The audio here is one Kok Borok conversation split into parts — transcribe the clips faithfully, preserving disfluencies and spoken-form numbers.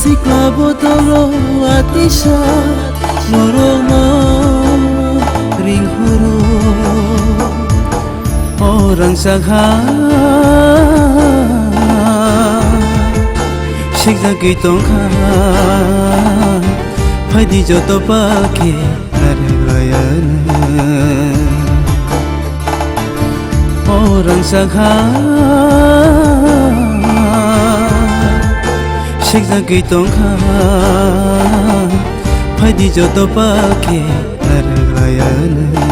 Sikla botolo atisa norokno ringhoro. O rangchak ha sikjagwi tongkha, phaidi joto pakhe narwklayana. O rangchak ha sikjagwi tongkha, phaidi joto pakhe narwklayana.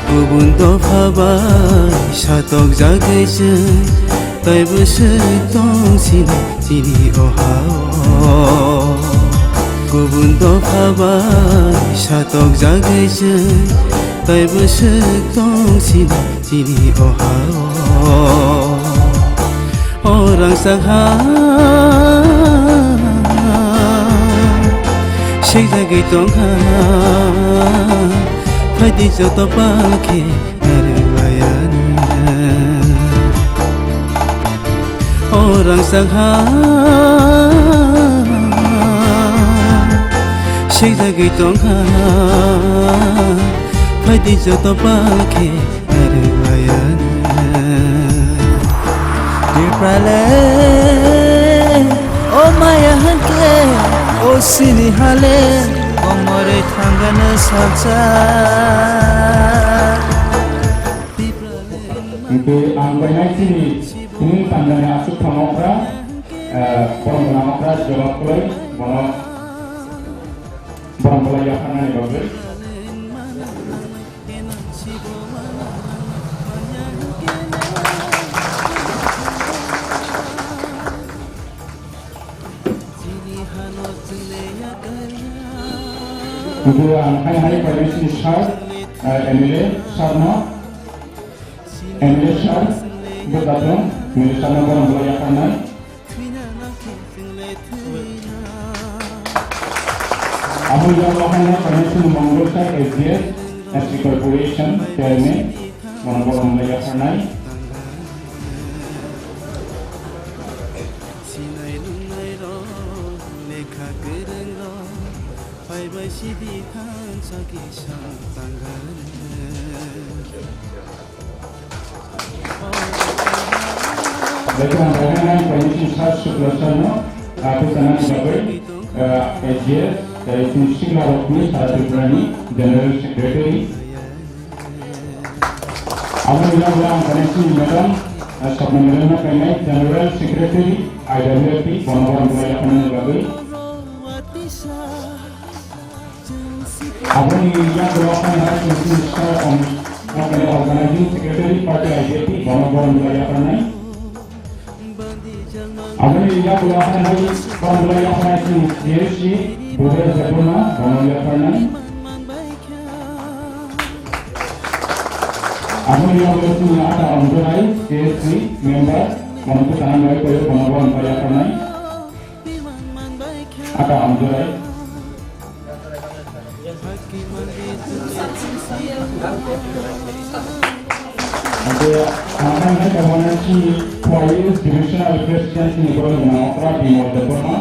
Kubun dopha bai satokjagwi chwng taibo swk tong sini chini o ha-o. Kubun dopha bai satokjagwi chwng taibo swk tong sini chini o ha-o. O rangchak ha sikjagwi tongkha, phaidi joto pakhe narwklayana. O rangchak ha sikjagwi tongkha, phaidi joto pakhe narwklayana. Tiprale, o maya hwnkhe, o sini hale, kongmorwi thangano salsa. Hwnkhe ang painai chini tini tangani aswk thangokra, eh, borok gwnangokra jawab kwlai, bono borok bolai yapharnani bagwi. Hwnkhe ang hai hai painai chini sir, eh, M L A sir no, M L A sir, bwkha thung, M L A sir no borok bolai yapharnai. Abo yago haino Connection Mongol Sir S D S, S T Corporation Chairman, bono borok wngkha yapharnai. Sinai lungnai rok, lekha kwrwng rok, phaibai sidi thansa kisa tangani. Lekha ang painai Connection Sir Shukla Sir no, ah, bwchanani bagwi, ah, S D S, tei chini sikla rokni sara Tripura ni General Secretary. Aboni yago ang painai chini madam, ah, Swapna madam no painai General Secretary I W F T, bono borok bolai yapharnani bagwi. Aboni yago ang painai chini sir, um, Organizing Secretary, Party I W F T, bono borok bolai yapharnai. Aboni yago ang painai borok bolai yapharnai chini C S C, Budhra Debbarma, bono yapharnai. Aboni yago chini ata Anjorai, C S C member, bono bwchanani bagwi koyo, bono borok bolai yapharnai. Ata Anjorai. Hwnkhe ang hai khe tabukna chini Khowai Divisional President chini borok gwnang okra Bimal Debbarma.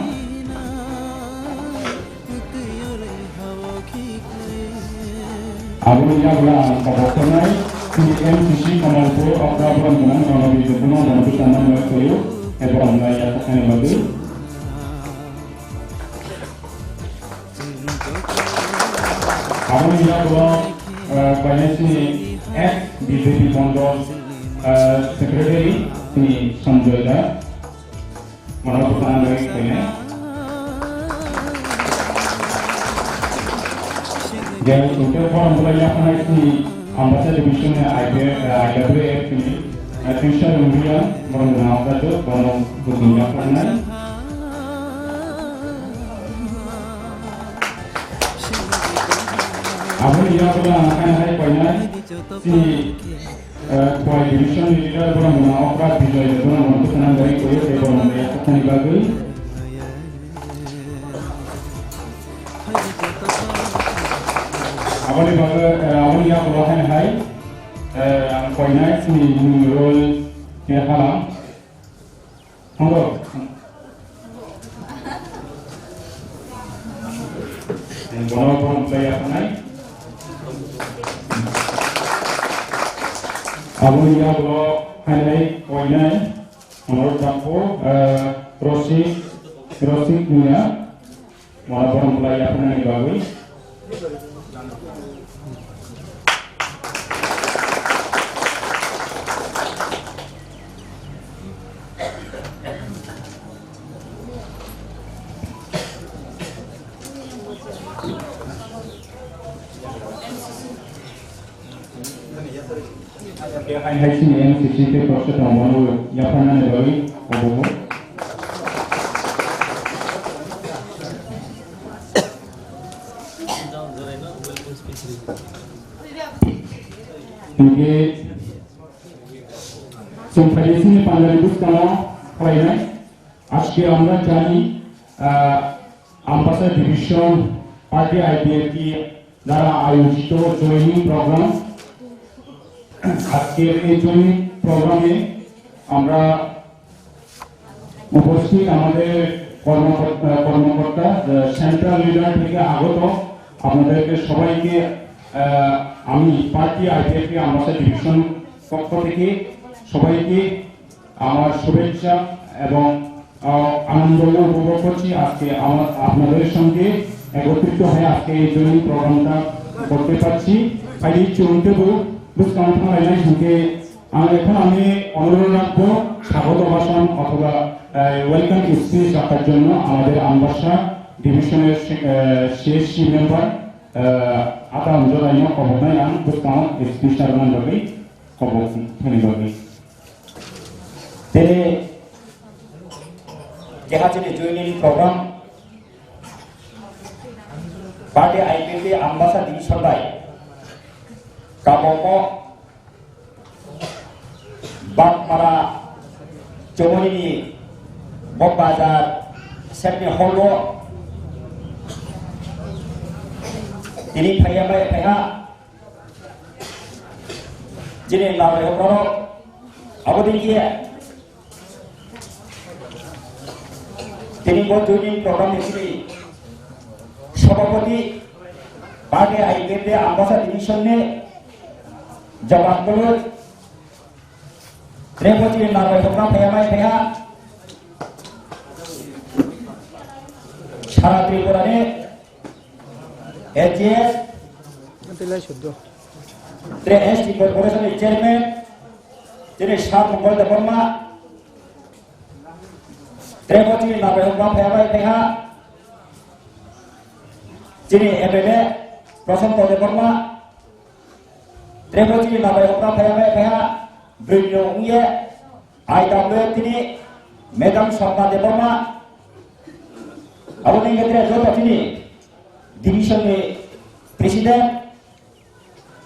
Aboni yago ang tabuk tongnai chini M C C Kamalpur okra borok gwnang Ranabi Debbarma bono bwchanani bagwi koyo, ebo ang lai yathani bagwi. Aboni yago, eh, painai chini ex B J P Mondol, eh, Secretary chini Sanjoy da. Bono bwchanani bagwi painai. Jang tongteo borok bolai yapharnai chini Ambasa Division ni I P F, eh, I W F ni, eh, Trisha Lumbiya, borok nang kajak, bono bwswng yapharnai. Aboni yago ang hai hai painai chini, eh, Khowai Division ni leader borok nang okra Bijoy Debbarma bono bwchanani bagwi koyo tei borok nang yapharnani bagwi. Aboni bagwi, eh, aboni yago hai hai, eh, ang painai chini Nurul Kehalam. Hwngo. Bono borom khlai yaphanai. Aboni yagulo hainai koinai, Honorable Dampu, eh, Rosik, Rosik Miya, bono borom khlai yaphanani bagwi. Hai hai sini M C C ke proses tong bono yaphanani bagwi obo. Hingke chwng phaidi sini panjari bwskango khlainai. Aske amra jani, ah, Ambassa Division Party I P F T দ্বারা আয়োজিত joining programme. আজকের এই জয়েনিং প্রোগ্রামে আমরা উপস্থিত আমাদের কর্মকর্তা, কর্মকর্তা, আহ, সেন্ট্রাল লিডার থেকে আগত আপনাদেরকে সবাইকে, আহ, আমি পার্টি আইপিএফটি আম্বাসা ডিভিশন পক্ষ থেকে সবাইকে আমার শুভেচ্ছা এবং, আহ, আনন্দ উপভোগ করছি। আজকে আমার, আপনাদের সঙ্গে একত্রিত হয়ে আজকে এই জয়েনিং প্রোগ্রামটা করতে পারছি। Phaidi chwng teibo bwskang thanglainai hinkhe, ang, এখন আমি অনুরোধ রাখবো স্বাগত ভাষণ অথবা, আহ, ওয়েলকাম স্পিচ রাখার জন্য আমাদের আম্বাসা ডিভিশনের সে-, আহ, সিএসসি মেম্বার, আহ, আতা অঞ্জনাইনো খবরনাই ang bwskang স্পিচ রাখবেন বলে খবর ধন্যবাদ। Tini keha chini joining program party I P F T Ambassa Division bai kabomo Bagmara Chomoni ni Bog Bazar setni hall o tini phaiya bai phaiha chini nalai hokro abo dini khe Tini bo joining program ni simi Sabhapati Party I P F T Ambassa Division ni Jabat Kulur Reboti Narbai Hokra Phayamai Phaya Sara Tripura ni S G S Nanti lai suddo. Tre S T Corporation ni Chairman, chini Sat Mongol Debbarma, tre bo chini Narbai Hokra Phayamai Phaya, chini M L A Prasanta Debbarma, tre bo chini Narbai Hokra Phayamai Phaya, bwrwi ni wngye, I W F tini Madam Sopna Debbarma, aboni hwnkhe tre joto chini division ni president,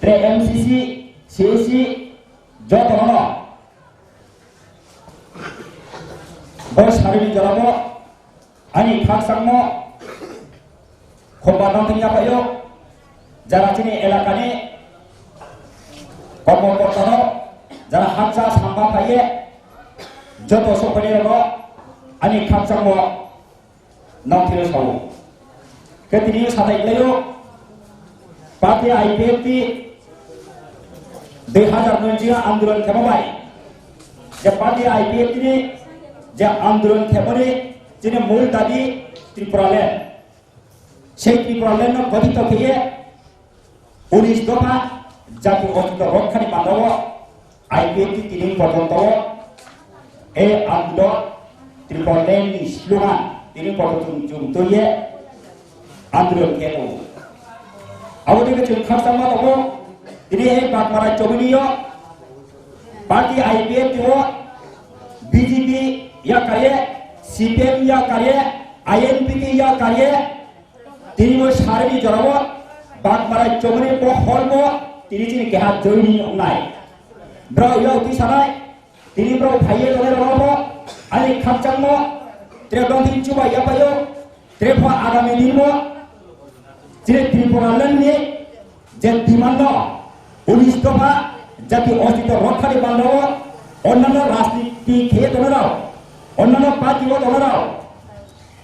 tre M C C, C A C, joto no bo sari ni jora bo ani khakchangmo Khumba nongthing yaphaio, jara chini elakani kormokortarok, jara hamsa samba phaiye, joto sokphaini rokno ani khakchangmo nongthiro sao. Khe tini satai klaio, party I P F T dui hazar noi chini andolon khema bai, je party I P F T ni je andolon khemani chini mul dabi Tripura land. Sei Tripura land no gotito kheye unis dopha jati ostito rokkhani bandao I P F T tini porjonto o e andolon Tripura land ni slogan tini porjonto chwng twiye andolon khe tongo. Abo dike chwng khakchangma tongo, tini e Bagmara chomini o party I P F T o B J P ya kariye, C P M ya kariye, I N P T ya kariye, Tini bo sari ni jora o Bagmara chomoni bo hol bo tini chini keha joining wngnai. Bro ya uti sanai, tini bro phaiye tole rok bo ani khakchangmo tre dong tin chuba ya payo, tre pho agami din bo chini Tripura land ni je demand no unis dopha jati ostito rokkhani bandao onnano rajniti khe tongnai rok, onnano party o tongnai rok,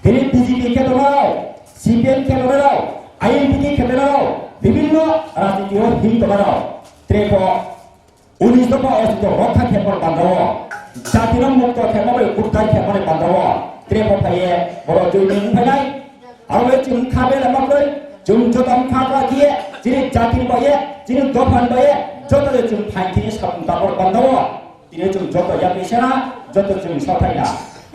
Tini B J P khe tongnai rok, C P M khe tongnai rok, I N P T khepenarok, bibhinno rajniti o him tongmarok, trepo unis dopha osito rokha khepmani bandao, jatino mukto khepma bai uddar khepmani bandao, trepo phaiye borok joini wngphainai. Aro bai chwng kha bela makloi, chwng joto wngkha kha khiye, chini jatini bai, chini dophani bai, joto de chwng phaithini sapung tabor bandao. Tini chwng joto yapri sena, joto chwng sothaina.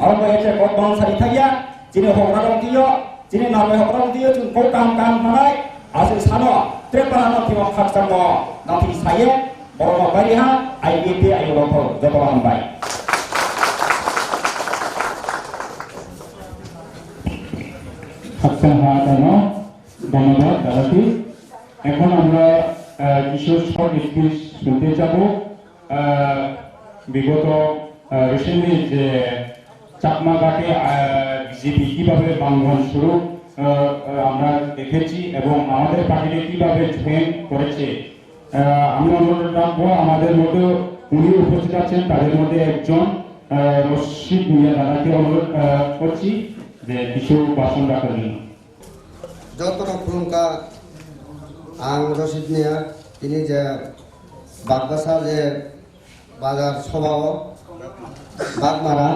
Aro bo ete kok bang sari thaiya, chini hokra rok twiyo, chini narbai hokra rok twiyo, chwng kok kam kam manai, aswk sano, Tripura no thimo khakchangmo, nathi saye, borok no bari ha, I P F T ayo rok joto hambai. Khakchang ha tano, dhonnobad, dalati. এখন আমরা, আহ, কিছু short speech শুনতে যাব। আহ, বিগত, আহ, রিসেন্টলি যে চাকমা ঘাটে, আহ, বিজেপি কিভাবে ভাঙন শুরু, আহ, আহ, আমরা দেখেছি এবং আমাদের পার্টিতে কিভাবে জয়েন করেছে। আহ, আমি অনুরোধ রাখবো, আমাদের মধ্যে উনি উপস্থিত আছেন, তাদের মধ্যে একজন, আহ, রশিদ মিয়া দাদাকে অনুরোধ, আহ, করছি যে কিছু ভাষণ রাখার জন্য। Jotono khulumkha, ang Rosid Miya, tini je Bagbasa je bazar sobao, Bagmara,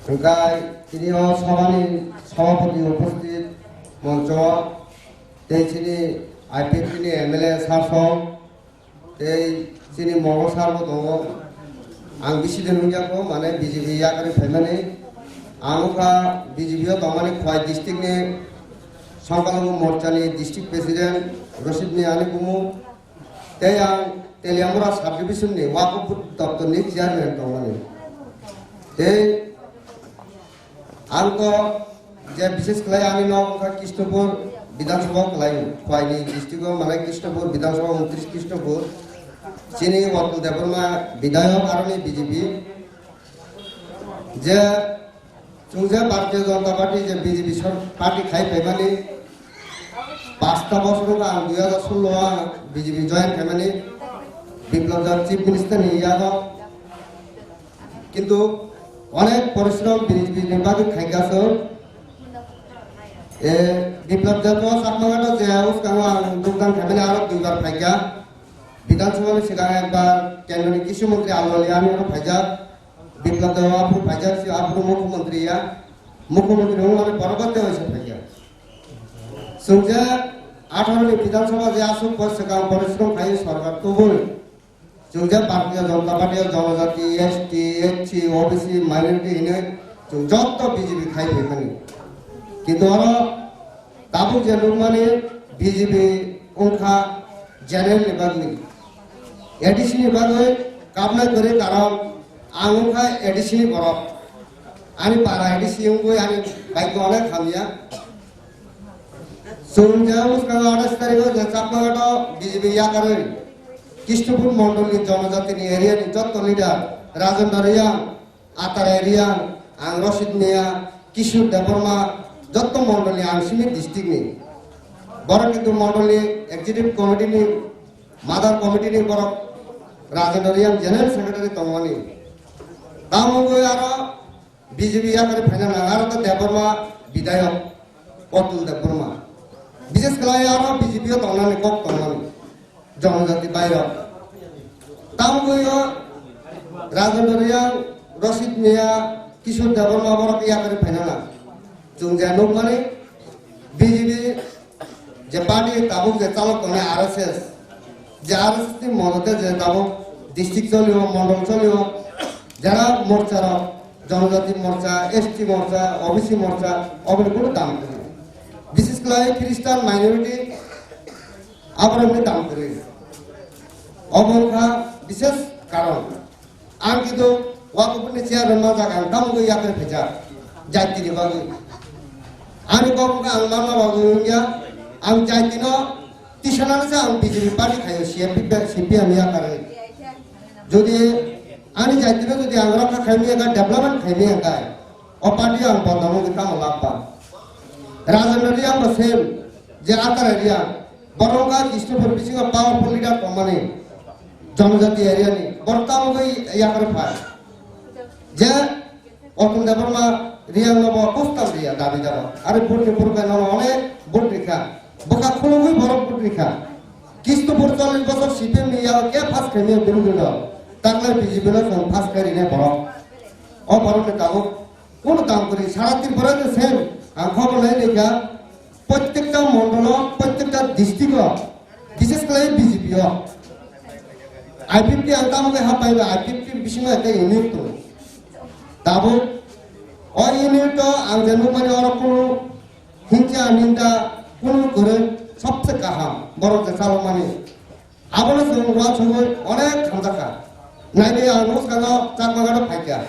hwnkhe tini o sobani sobapoti uposthit moncho, tei chini I P F T ni M L A sir song, tei chini Mongol sir bo tongo. Ang bisi din wngya kho, mane B J P yakarwi phaimani. Ang wngkha B J P o tongmani Khowai district ni Songkhalungu morcha ni district president Rosid Miya ani bumu. Tei ang Teliamura sub division ni Wakf doptor ni chairman tongmani. Tei Ang to je bishes khlai ani nok wngkha Krishnapur Bidhan Sabha khlai, Khowai ni district o mane Krishnapur Bidhan Sabha, untris Krishnapur. Chini Atul Debbarma bidhayok aroni B J P. Je chwng je Bharatiya Janata Party je B J P sor-, party khai phaimani, pasta bosor wngkha ang dui hajar sullo o ang B J P join khaimani, Biplab Deb chief minister ni yago. Kintu onek porishrom B J P ni bagwi khaikha chwng. E, Biplab Deb o Chakmaghat o je uskango ang jogdan khaimani aro duibar phaikha. Bidhan Sabha ni swkang ekbar kendro ni krishi montri Alu Alian oro phaijak. Biplab Deb o aphuru phaijak, si aphuru mukhyamantri ya. Mukhyamantri wngmani borok o tei waisa phaikha. Chwng je atharo ni Bidhan Sabha je aswk bo swkang porishrom khai sorkar tubui. Chwng je Bharatiya Janata Party o jonojati, S T, S C, O B C, minority hinwi chwng jotto B J P khai phaimani. Kintu oro tabuk je nukmani B J P wngkha general ni bagwi, A D C ni bagwi kapnai kwrwi, karon ang wngkha A D C ni borok. Ani para A D C wngwi ani bike onek hamya. Chwng je bwskango athais tarikh o je Chakmaghat o B J P yakarwi Krishnapur mondol ni jonojati ni area ni jotto leader Rajendra Reang, Atara area, ang Rosid Miya, Kishore Debbarma, jotto mondol ni ang simi district ni. Borok kintu mondol ni executive committee ni, mother committee ni borok Rajendra Reang general secretary tongmani. Tamo wngwi aro B J P yakarwi phaina nang, aro to Debbarma bidhayok, Atul Debbarma. Bishes khlai aro B J P o tongnani kok tongnani, jonojati bairok. Tamgwi o Rajendra Reang, Rosid Miya, Kishore Debbarma borok yakarwi phaina nang. Chwng je nukmani, B J P je party tabuk je chalok tongnai R S S, je R S S ni modote je tabuk district cholio, mondol cholio, jara morcha rok, Jonojati Morcha, S T Morcha, O B C Morcha, oboni kunu dam kwrwi. Bishes khlai Christian minority, aborokni dam kwrwi. Obo wngkha bishes karon. Ang kintu wakufni chairman manjak, ang tamungwi yakarwi phaijak, jaitini bagwi. Ani kok wngkha ang manna bagwi wngya, ang jaitino tisanani se ang B J P party khaio, C P M, C P M yakarwi. Jodi ani jaitino jodi ang rokha khaimaya kha, development khaimaya kha, o party ang bodnam wngwi tamo labba. Rajendra Reang bo same, je Atara area, borok wngkha Krishnapur bisingo powerful leader tongmani, Jonojati area ni, borok tamo wngwi yakarwi phai. Je Atul Debbarma Riyang no bo kustam riya dabi dabo. Are vote ni purbe no onek vote rikha. Bwkha khulugwi borok vote rikha. Kistupur chollish bosor C P M ni yago ke pass khaimya birodhi no. Taklai B J P no chwng pass khai rine borok. O borok ni tabuk kuno dam kwrwi sara Tripura ni same. Ang khobor nai rikha. Prottekta mondolo, prottekta district o, bishes khlai B J P o. I P F T ang tamo khe hapai ba, I P F T bisingo ekta unit tongo. Tabuk o unit o ang je nukmani oro kunu hingcha ninda kunu kwrwi sobse kaham borok je chalokmani. Abono chwng uansugwi onek hamjakha. Naidi ang bwskango Chakma gana phaikha.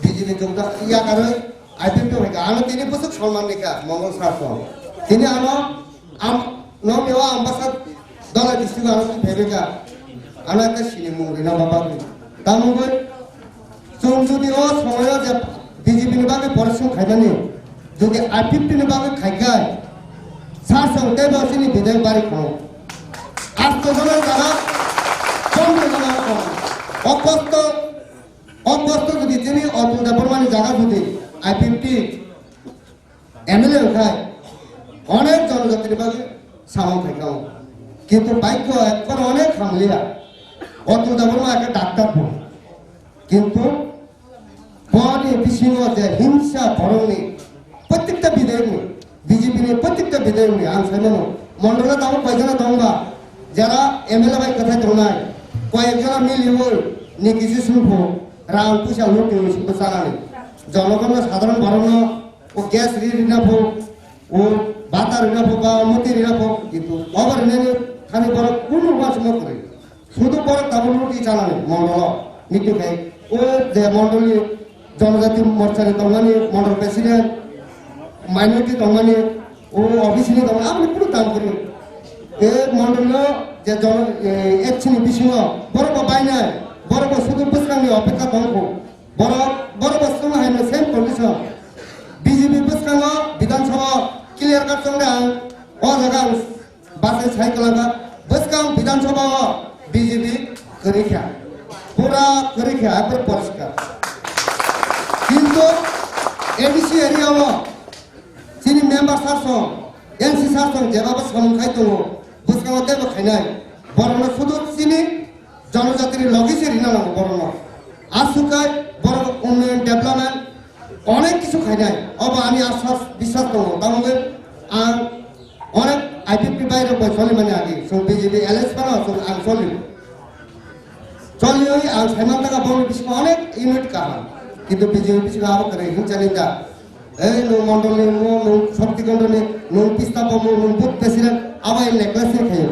B J P chwng yakarwi I P F T phaikha. Ano tini bwswk sonman rikha Mongol sir song. Tini ano am-, nokni o ambasa Dhalai district ano twi phaikha. Ano ekta sinimung rina bagwi. Tamungwi chwng jodi o somoyo je B J P ni bagwi porishrom khaimani, jodi I P F T ni bagwi khaikhai, sir song teibo chini bidai bari khongo. Asto jona jara, pondro jona khongo. O kosto, o kosto jodi chini Atul Debbarma ni jaga jodi I P F T M L A wngkhai, onek jonojatini bagwi samung khaikha o. Kintu bhagyo ekkore onek hamliya. Atul Debbarma ekta doctor bo. Kintu boni bisingo je hingsa borokni, prottekta bidayokni, B J P ni prottekta bidayokni ang saimano, mondolo tabuk koijona tongba, jara M L A bai kwthai tongnai, koyekjona miliwi ni kisi sumpo, rang puisa lutwi sumpo chanani. Jonogonno sadharon borokno o gas ri rina pho, o bata rina pho, ba moti rina pho, kintu obo rinani thani borok kunu uansukma kwrwi. Sudu borok tabuk roti chanani mondolo meeting khai. O je mondoli jonojati morcha ni tongmani, mondol president, minority tongmani, o O B C ni tongmani, aboni kunu tam kwrwi. E mondolo je jon-, e, F C ni bisingo borok bo bainai, borok bo sudu bwskangni opekha tongkho. Borok, borok bo swng hai no same condition. B J P bwskango Bidhan Sabha clear cut chong de ang, o jaga ang bachai sai kwlangkha. Bwskang Bidhan Sabha o B J P kwrwi kha. Pura kwrwi kha, ekbar poriskar. Kintu A D C area o chini member sir song, M C sir song jebabo samung khai tongo, bwskango teibo khainai. Borokno sudu chini jonojatini logi se rina nango borokno. Aswk khai borok unnoyon, development onek kisu khainai. Obo ani asas biswas tongo. Tamogwi ang onek I P F T bai rok bai solimani agi. Chwng B J P alliance phano chwng ang soli. Choliwi ang saiman taka boni bisingo onek unit kaham. Kintu B J P bisingo abo kwrwi hwnchani da. Ei nwng mondolni, nwng, nwng Shakti Kondoni, nwng pista bomo, nwng booth president, abo ai necklace ni khayo.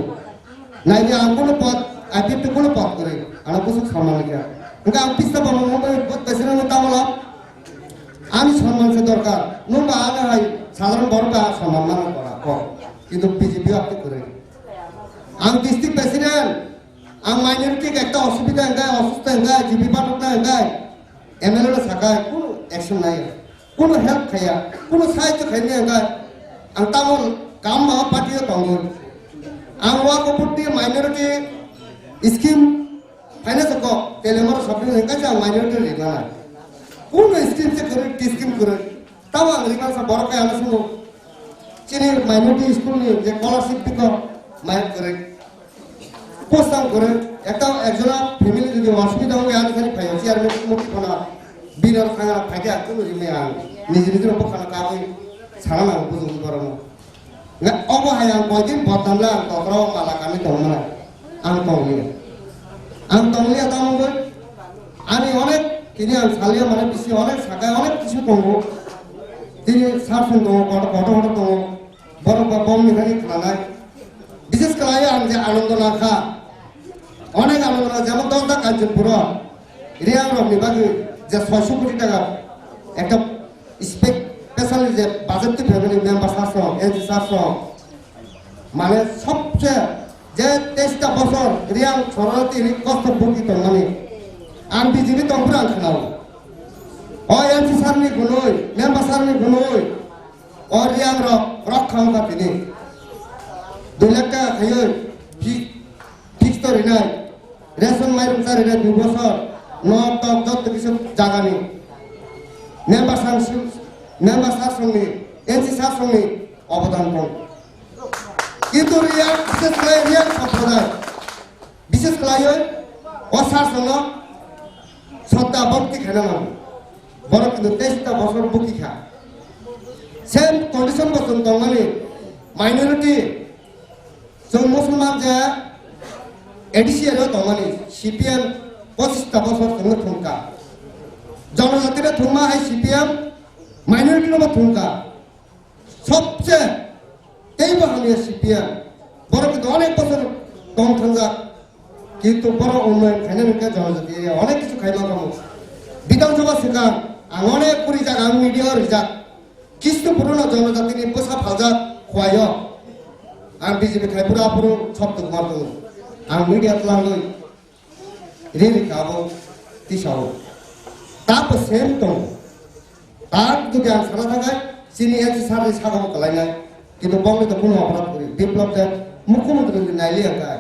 Naidi ang kuno pod, I P F T kuno pod kwrwi, ano bwswk sonman rikha. Hwnkhe ang pista bomo, nwng booth president no tamo lam? Ani sonman se dorkar. Nwng ba ano hai sadharon borok ba sonman mano kora kok. Kintu B J P abo kwrwi. Ang district president, ang minority ekta osubida hwnkhe, osusto hwnkhe, G P pathokna hwnkhe, M L A no sakai, kunu action nai, kunu help khaiya, kunu sahajyo khaimani hwnkhe, ang tamo kam ma party o tongo. Ang Waqf board ni minority scheme finance ko telemoro sabni hwnkhe ang minority ri mana. Kunu scheme se kwrwi, scheme kwrwi. Tamo ang ri mansa borok kaya no sumo. Chini minority school ni je scholarship biko mayat kwrwi. Post ang kwrwi. Ekta ekjona family jodi osubida ongya ani sani phaio chairman mukti khona. Bini aro thangna phaikhe ang kunu rimai ang. Niji niji rok bwkhano kabwi sana nango bujung borokno. Nga obo hai ang koidin bodnam le ang tokro mala kami tongmana. Ang tongliya. Ang tongliya tamo wngwi ani onek tini ang salia mane bisi onek sakai onek kisu tongo. Tini sar sung tongo, kotor kotor kotor tongo. Borok ba bom ni thani khnanai. Bishes khlai ang je Anando Nakha. Onek Anando Nakha, jemon Dosda Kanchanpur o Reang rok ni bagwi je soiso koti taka ekta special je budget twi phaimani member sir song, M C sir song. Mane sobse je teista bosor Reang Soronati ni kosto bhugi tongmani. Ang B J P tongphuru ang khnao. O M C sir ni gunui, member sir ni gunui. O Reang rok rok kham kha tini. Dui lakh taka khaiwi fi-, fix to rinai. Ration mairung cha rinai dui bosor. Nok tok jotto kisu jagani. Member sang su-, member sir songni, N C sir songni obodan tong. Kintu real, bishes khlai real somprodai, bishes khlaiwi o sir songno sodda bhakti khaina nango. Borok kintu teista bosor bukhi kha. Same condition bo chwng tongmani minority. Chwng Musulman je A D C area o tongmani C P M pochista bosor chwngno thwngkha. Jonojatino thwngma hai C P M, minority no bo thwngkha. Sobse teibo hamya C P M. Borok kintu onek bosor tong thangjak. Kintu borok unnoyon khainani hwnkhe jonojati area onek kisu khaima kamo. Bidhan Sabha swkang ang onek puri jak, ang media o rijak. Kistu puruno jonojatini bwsa phaljak khuaio. Ang B J P khai pura puru sop tongma tongo. Ang media twlangwi riri kabo tisao. Tapo same tongo. Tak jodi ang sana thangai, chini N C sir ni saka bo kalainai. Kintu bongni to kuno aparat kuri. Biplab de mukhyamantri ni naili angkai.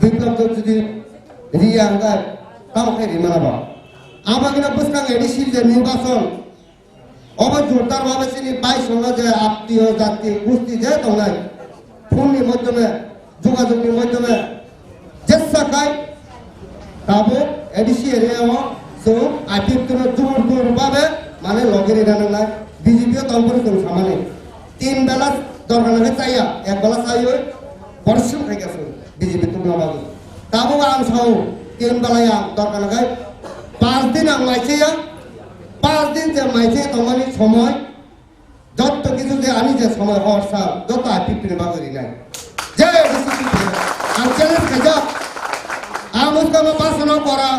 Biplab de jodi riya angkai, tamo khai rimana ba. Abagina bwskang A D C je nirbason. Obo jordar bhabe chini bai songno je attiyo, jati, gusti je tongnai, phone ni moddhome, jogajog ni moddhome, jesa khai tabuk A D C area o chwng I P F T no jor jor bhabe mane logi rina nangnai, B J P o tong phuru chwng samani. Tin bela dorkar nangkhe chaya, ek bela chaywi borok sum khai kha chwng. B J P tubuna bagwi. Tabuk ang sao, tin belai ang dorkar nangkhe, panch din ang maichaya, panch din je maichaya tongmani somoi, jotto kichu je ani je somoi hor sal, jotto I P F T ni bagwi rinai. Je A D C ang challenge khaijak, ang uskama basano kora,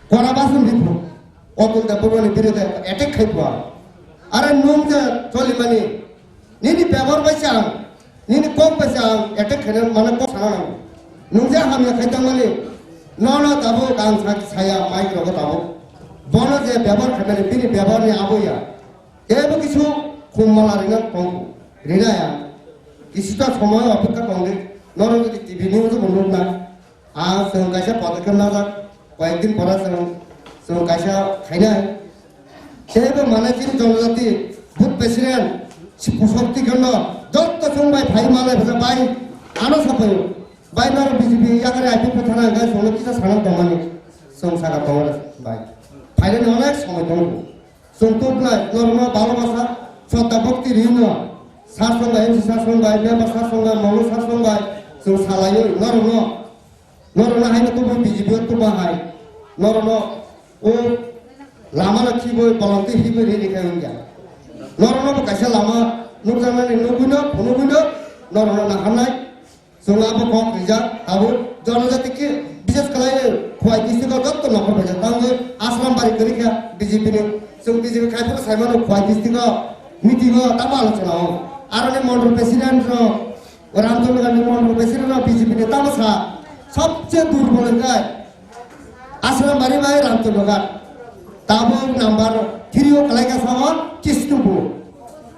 kora basan riphu, Atul Debbarmani birode attack khai phuar. Are nwng je cholimani, nini bebor bai se ang, nini kok bai se ang attack khaina mane kok sana nango. Nwng je hamya khai tangmani, nono tabuk ang sa-, saya mic rogo tabuk. Bono je bebor khaimani, bini bebor ni abo ya. Kebo kisu khum mala rina tong, rina ya. Kisu ta somoy opekha tong de, noro jodi T V news bo nukna. Ah, chwng kaisa podokkhep najak, koyekdin pora chwng, chwng kaisa khainai. Teibo mane chini jonojati booth president, si Pushakti Khando, jotto chwng bai phai malai phai bai, ano sapai, bai noro B J P yakari I P F thana hwnkhe chwngno kisa sana tongmani, chwng saka tongo bai. Phainani onek somoi tongo. Chwng tubunai norokno bhalobasa, sroddha bhakti rino, sasong bai, M C sasong bai, member sasong bai, molo sasong bai, chwng salaiwi norokno, norokno haino tubu B J P o tubu hai, norokno o lamano khibwi, bolongtwi hibwi riri khai wngya. Norokno bo kaisa lama nukjaknani nugwino, phunugwino, norokno naharnai. Chwng abo kok rijak, abo jonojati khe bises khlai Khowai district o jotto nokhor paijak. Tamo Asrambari kwrwi kha B J P ni. Chwng B J P khai phuru sai mano Khowai district o meeting o tamo alochona o. Aroni mondol president rok, Ramchandra ni mondol president rok B J P ni tamo sa. Sobse durbol wngkha Asrambari bai Ramchandra Ghat. Tabuk number three o kwlai kha sao Kisnupur.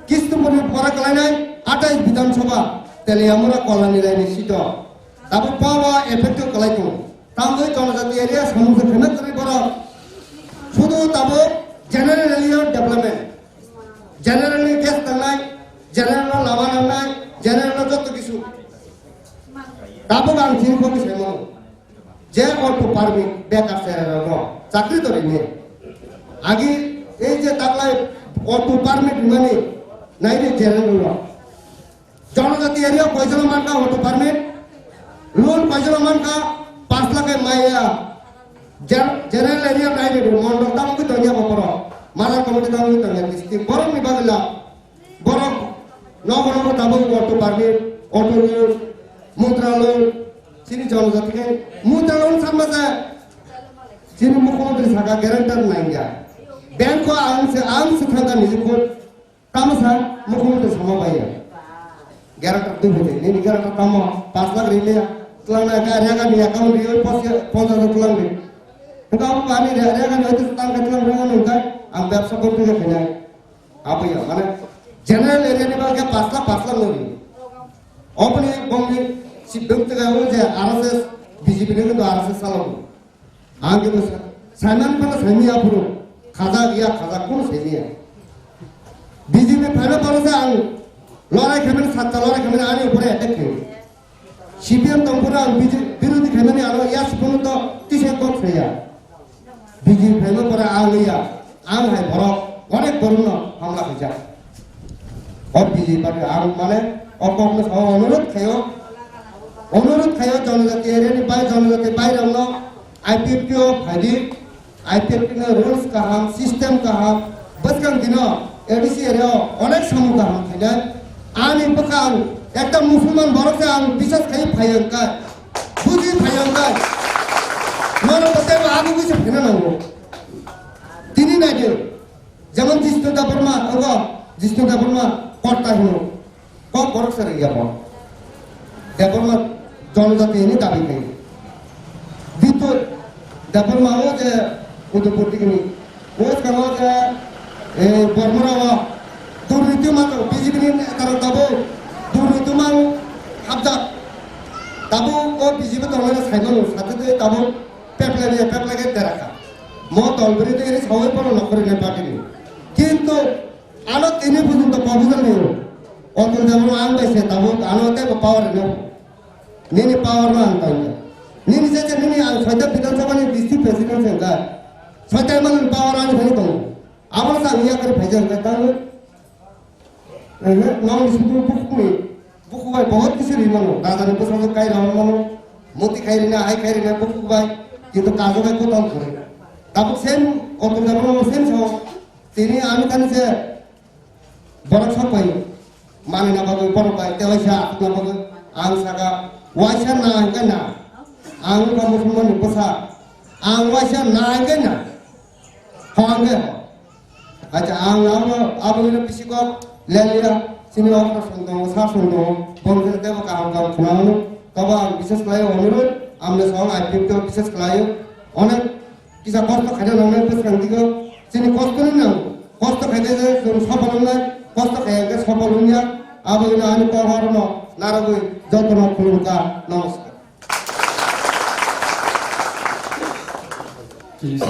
Kisnupur ni pora kwlainai atais Bidhan Sabha, Teliamura Kolani Rai ni seat o. Tabuk power effect o kwlai tongo. Tamoni jonojati area samung se khena kwrwi borok. Sudu tabuk general area development. General ni gas tangnai, general no lama nangnai, general no jotto kisu. Tabuk ang chini khogwi sai mano. Je auto permit bekar chererokno chakri to rini. Agi ei je taklai auto permit mani naidi general rok. Jonojati area koijono mankha auto permit? Loan koijono mankha? Panch lakh hai maya. Gen-, general area naidi mondol tamo ki tongya boporo. Madar committee tamo ki tongya district. Borok ni bagwi la. Borok nogo nogo tabuk auto permit, auto loan, mudra loan, chini jonojati khe mudra loan sanma se chini mukhyamantri saka guarantor nangya. Bank o ang se, ang se thangkha niji khud tamo sa mukhyamantri sama baiya. Guarantor dui hote, nini guarantor tamo panch lakh ri liya, twlangna ka rega ni account ri oi ponchas, ponchas twlang ri. Hwnkhe abo bani re-, rega ni oi twlang khe twlang rega nung khe ang bebsa bondh khe khainai. Abo ya, mane general area ni bagwi khe pass lakh, pass lakh nori. Oboni bongni si bwng tega o je R S S, B J P ni hindu R S S salo. Ang khe bwsa, saiman phano saimi aphuru. Khajak ya, khajak kuno saiya. B J P phaina pore se ang lorai khaimani, satta lorai khaimani, ani upore attack khaimani. C P M tongphuru ang B J P birodhi khaimani, ano ya siphono to tisa kok saya. B J P phaima pore ang ya, ang hai borok, onek borokno hamla khaijak. O B J P party ang mane o kokno sao onurot khaio, onurot khaio jonojati area ni bai, jonojati bai rokno I P F T o phaidi, I P F T ni rules kaham, system kaham, bwskang dino A D C area o onek samung kaham khainai. Ani bwkha ang ekta Musulman borok se ang biswas khai phai wngkha, buji phai wngkha. Norok bo teibo ani buji phaina nango. Tini naidi, jemon Jishnu Debbarma, obo Jishnu Debbarma korta hino. Kok borok se rwngya bo. Debbarma jonojati hini dabi khai. Bitu Debbarma o je Udaipur digini. O skango je, eh, Bormora o durniti mango B J P ni neta rok tabuk durniti mang hapjak. Tabuk o B J P tongmani saimano sate tei tabuk peplai ya peplai ke deraka. Mo tolbiri tei ri sawi pono nokhori ne party ni. Kintu ano tini pujunto proposal ni. Otul Debbarma ang bai se tabuk ano tei bo power rino. Nini power no ang tangya. Nini je je nini ang soita Bidhan Sabha ni district president se wngkha. Soita man power ani thani tongo. Abo sa ang yakari phaija wngkha tang. Eh, nong ni sudu bukuk ni. Bukuk bai bahut kisi ri mano. Raja ni bwsajwk kai rw mano. Moti khai rina, hai khai rina bukuk bai. Kintu kajo bai kotor kore. Tabuk same Otul Debbarma same so. Tini ani thani se Borok sapai manina bagwi borok bai tei waisa aswkna bagwi ang saka waisa na hwnkhe na. Ang wngkha Musulman ni bwsa. Ang waisa na hwnkhe na. Ho hwnkhe ho. Acha ang abo abo hino bisi kok leliya sini okra song tongo sa song tongo. Bongkhe tebo kaham kaham khwnao. Tobo ang bises khlai onurod amne song I P F T o bises khlai onek Kisa kosto khaina nangnai bwskango digo. Chini kosto ni nang. Kosto khaina je chwng sopol wngnai. Kosto khaiya khe sopol wngya. Abo wngna ani kok horno narwgwi jotono khulumkha. Namaskar. Chini sir,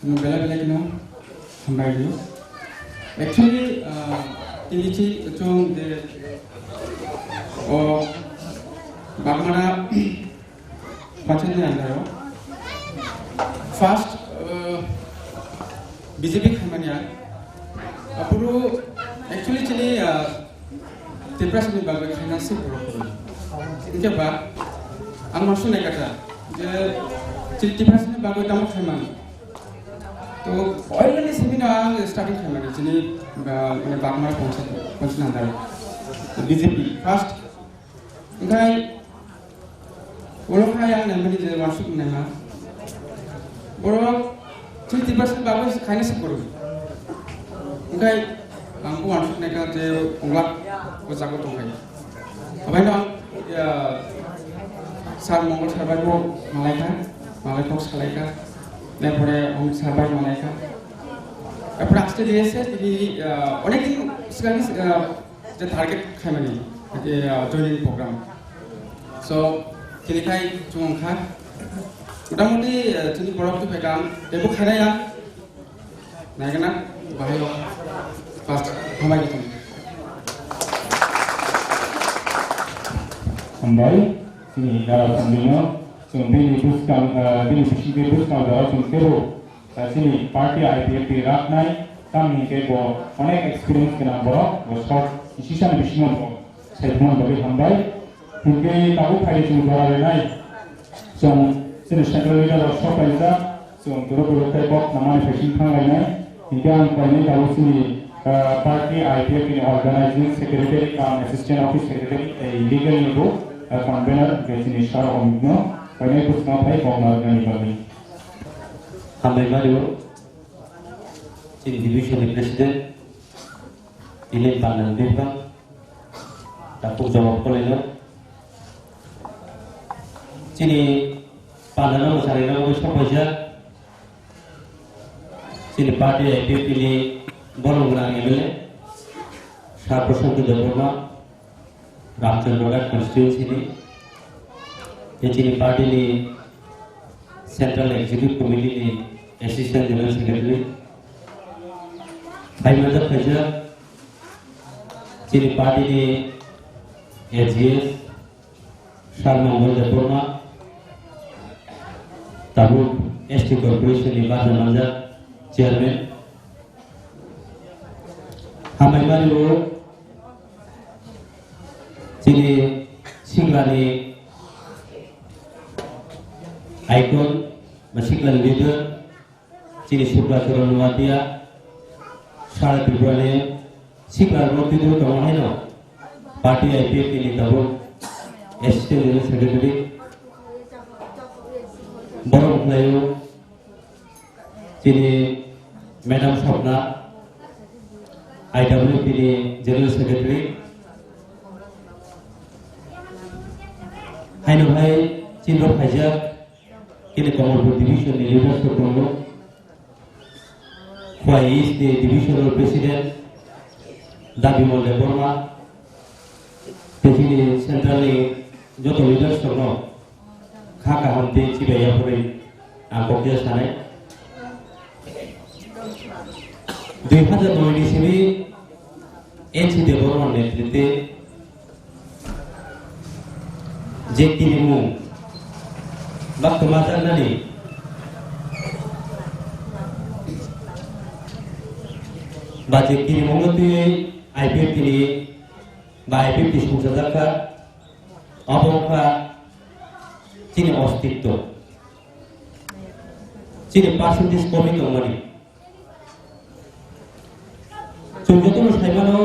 no bela bela kino hambai dio. Actually, ah, tini chi chung de o bagmana Panchayat ni under o first, uh, B J P khaimani ang. Aphuru actually chini, uh, Tiprasani bagwi khaina se borok kwrwi. Hinkhe ba ang ma sunai kha je chini Tiprasani bagwi tamo khaimani. To oilani simi no ang starting khaimani chini, uh, mane bagmana Panchayat, Panchayat ni under o. B J P first. Hinkhe Borok hai ang naimani je wansuk naima. Borok three percent bagwi khaina se kwrwi. Hinkhe ang bo wansuk naikha je onglak o jaga tongkha. Abaino ang, ya, Sir Mongol sir bai bo malaikha, malai kok salaikha. Tei pore Amit sir bai malaikha. Tei pore aste diye se tini, ah, onek din sikang ni, ah, je target khaimani, je, ah, joining program. So, tini khai chwng kha. Motamoti, ah, chini borok tu phaikha, tebo khainai ang. Naikhe na, bahai o. First, hambai khe. Hambai, chini dara tongdino, chwng bini bwskang, ah, bini bisingtwi bwskang dara chwng tebo. Chini party I P F T raknai, tamni hinkhe bo onek experience gwnang borok, bo short decision bisingo bo saimano bagwi hambai. Hinkhe tabuk phaidi chwng jora renai, chwng chini central leader rok sok paijak, chwng guru guru tei kok namani phaising thanglainai. Hinkhe ang painai tabuk chini, ah, party I P F T ni organizing secretary cum assistant office secretary tei legal ni bo, ah, convener hinkhe chini sir Omikno painai bwskango phai kok narwknani bagwi. Hambai Mario, chini division ni president, Dilip Pandan Bipang, Dapuk Jawab Kolelo, chini Pandan no mwsari no bai sok paijak, chini party I P F T ni bolong gwnang M L A, Sir Prashant Debbarma, Ramchandra Ghat constituency ni, tei chini party ni Central Executive Committee ni Assistant General Secretary, hai manjak khaijak chini party ni A G S, Sir Mongol Debbarma, tabuk S T Corporation ni baja manjak Chairman, hambai mani o chini sikla ni icon ba sikla ni leader, chini Sukla Charan Noatia, Sara Tripura ni sikla rok twi twi tongo haino party I P F T ni tabuk Assistant General Secretary. Borok khlaio chini Madam Swapna, I W P ni General Secretary. Haino hai chini rok khaijak Kini Kamalpur Division ni leaders rok tongo. Khowai East ni Divisional President Dabimal Debbarma, tei chini Central ni joto leaders rokno kha kaham tei chibai yaphurwi ang kokya sanai. Dui hazar noi ni simi N C Debbarma netrite je kirimung ba kwmajaknani ba je kirimungno twiwi I P F T ni ba I P F T songchajak kha, abo wngkha chini ostitto, chini percentage komi tongmani. Chwng jotono sai mano,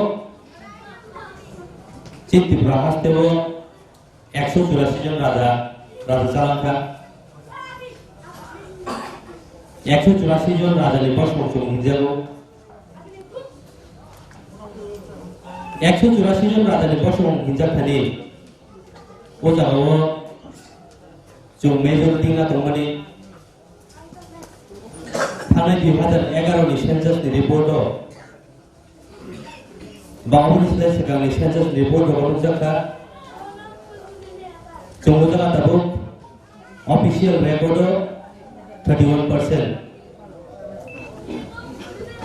chini Tripura hasteo ekso churasi jon raja, raja chalangkha. Ekso churasi jon rajani bosong chwng hinjago. Ekso churasi jon rajani bosong hinjak thani o jagao chwng majority wngna tongmani. Thangnai dui hazar egaroh ni census ni report o, ba oboni slai swkang ni census ni report o nukjak kha, chwng o jaga tabuk official record o thirty one percent.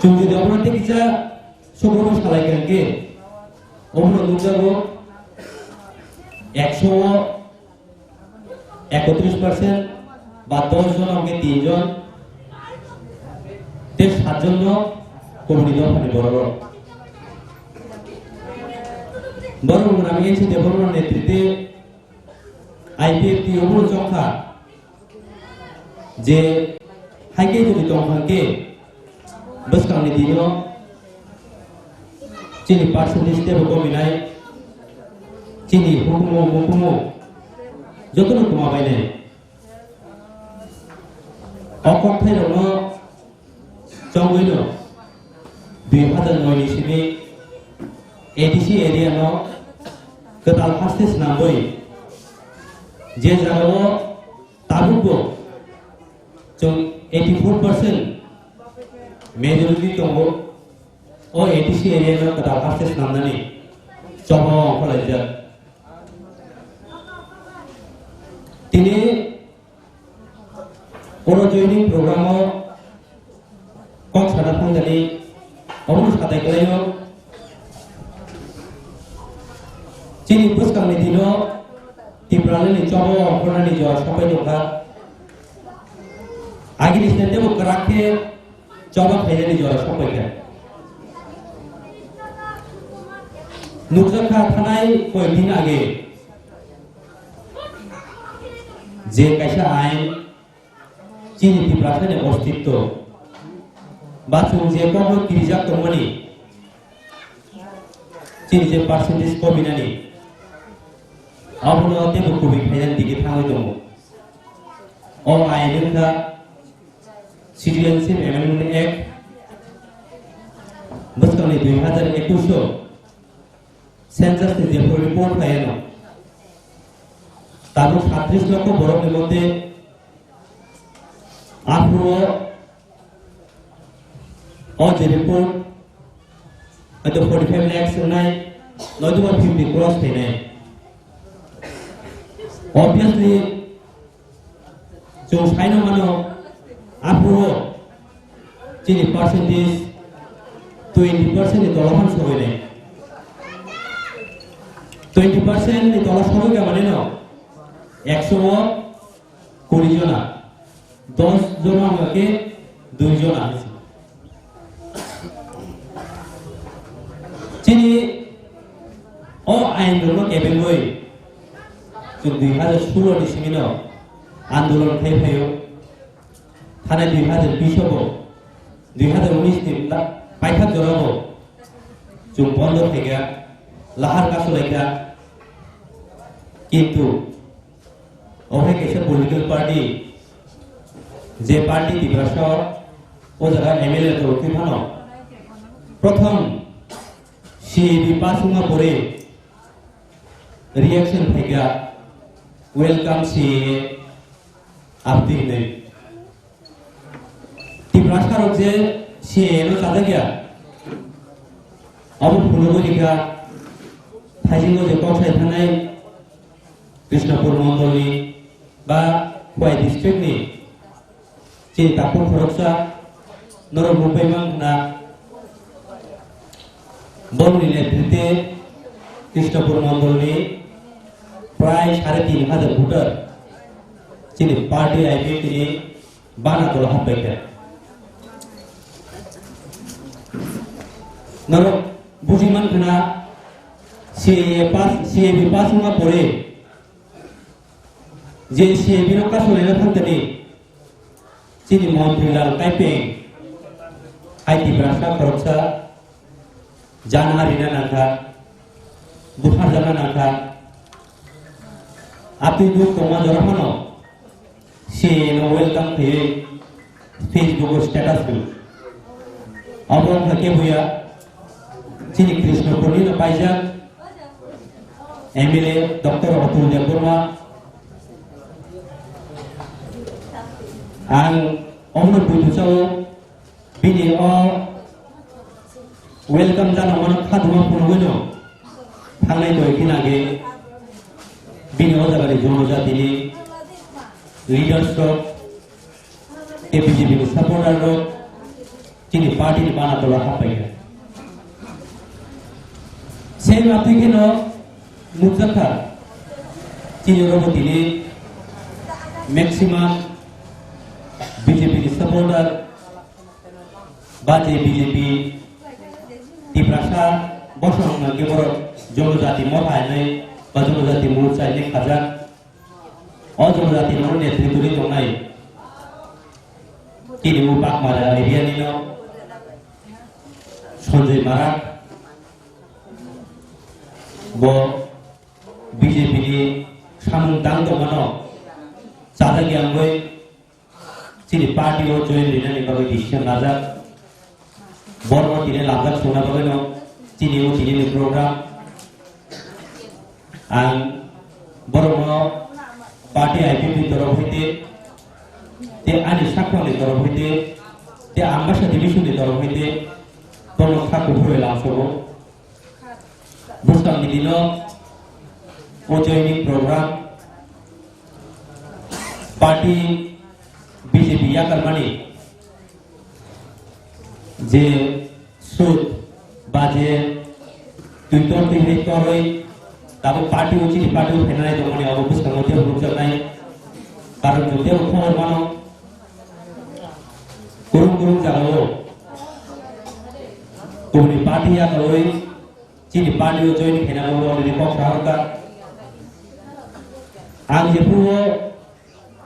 Chwng jodi obono tei kisa subrubwi salai kha hwnkhe, obono nukjago ekso o ekotris percent ba dos jon hwnkhe tin jon tei sat jon no komoni dophani borok rok. Borok rok nang N C Debbarma netrite I P F T obono chongkha je haikhe jodi tongkha hwnkhe bwskangni dino chini percentage teibo kominai, chini hukumu mukumu jotono kwma bainai. O kokthairokno chongwino dui hazar noi ni simi A D C area no kwtal haste swnamwi je jagao tabukbo chwng eighty four percent majority tongo. O A D C area no kwtal haste swnamnani choba ongkhorlaijak. Tini oro joining program o kok sana thangani obono satai kwlaio. Chini bwskangni dino Tipralani choba ongkhornani jora sopai tongkha. Agini sene teibo kwrak khe choba khainani jora sopai kha. Nukjakha thanai koyekdin age je kaisa ain chini Tiprasani ostitto ba chwng je kokno kirijak tongmani chini je percentage kominani abono teibo kubui khainani digi thangwi tongo. O ain wngkha Citizenship Amendment Act, bwskangni dui hazar ekush o census ni jephru report khaiyano, tabuk satris lokho borokni moddhe aphuru o je report hwnkhe forty five lakhs wngnai, noithoba fifty crores khainai. Obviously, chwng saino mano, aphuru Chini percentage twenty percent ni tola phan sogwi nai. Twenty percent ni tola sogwi ka mane no ekso o kuri jona, dos jona hwnkhe dui jona hinwi. Chini o ain rokno kebengwi chwng dui hazar solo ni simi no andolon khai phaio. Thanai dui hazar bish o bo, dui hazar unis ni la-, paithak jora bo chwng bondo khaikha, lahar kasulaikha. Kintu obo hai kaisa political party, je party Tiprasa o, o jaga M L A tongwi phano, prothom C A A B pass wngma pore reaction phaikha, "Welcome C A A," abdi hinwi. Tiprasa rok je C A A no chajakya, abo phunugwi rikha, thaisingo je kok sai thanai Krishnapur mondolni ba Khowai district ni chini takhuk khoroksa norok nukbai mankha, borokni netrite Krishnapur mondolni prai sare tin hazar voter chini party I P F T ni bana dolo happaikha. Norok buji mankha na, C A A pass, C A A B pass wngma pore je C A A B no kasulaina thangtani chini Montri Lal Kaipeng hai Tiprasa khoroksa jana rina nangkha, butharjakna nangkha. Atwi duk tongma jora phano C A A no welcome khaiwi Facebook o status rw. Abo wngkha keboya chini Krishnapurni no paijak M L A Doctor Atul Debbarma. Ang omono buitu sao. Bini o welcome jana mano khaduma phunugwino thangnai doi din age bini o jagani jonojatini leaders rok tei B J P ni supporter rok chini party ni bana tola happaikha. Same atwi kheno nukjakha chini rogo tini maximum B J P ni supporter ba je B J P Tiprasa bosong hwnka khe borok jonojati motha hinwi ba jonojati morcha hinwi khajak. O jonojati no netrito rwi tongnai tini o Bagmara area ni no Sanjay Marak, bo B J P ni samung tang tongmano chajak yangwi chini party o join rinani bagwi decision lajak. Borokno tini lamjak songna bagwino chini o tini ni program. Ang borokno party I P F T ni torof hoite tei ani sakhwrangni torof hoite tei Ambasa division ni torof hoite borokno kha kuphur bai lamsogo. Bwskangni dino o joining program party B J P yakarmani je sut ba je twitor twi hai torwi tabuk party o chini party o phainai tongmani abo bwskango tebo nukjaknai. Karon chwng tebo khobor mano, kwrwng kwrwng jagao kubuni party yakarwi chini party o join khaina bagwi already kok saharkha. Ang jephuru o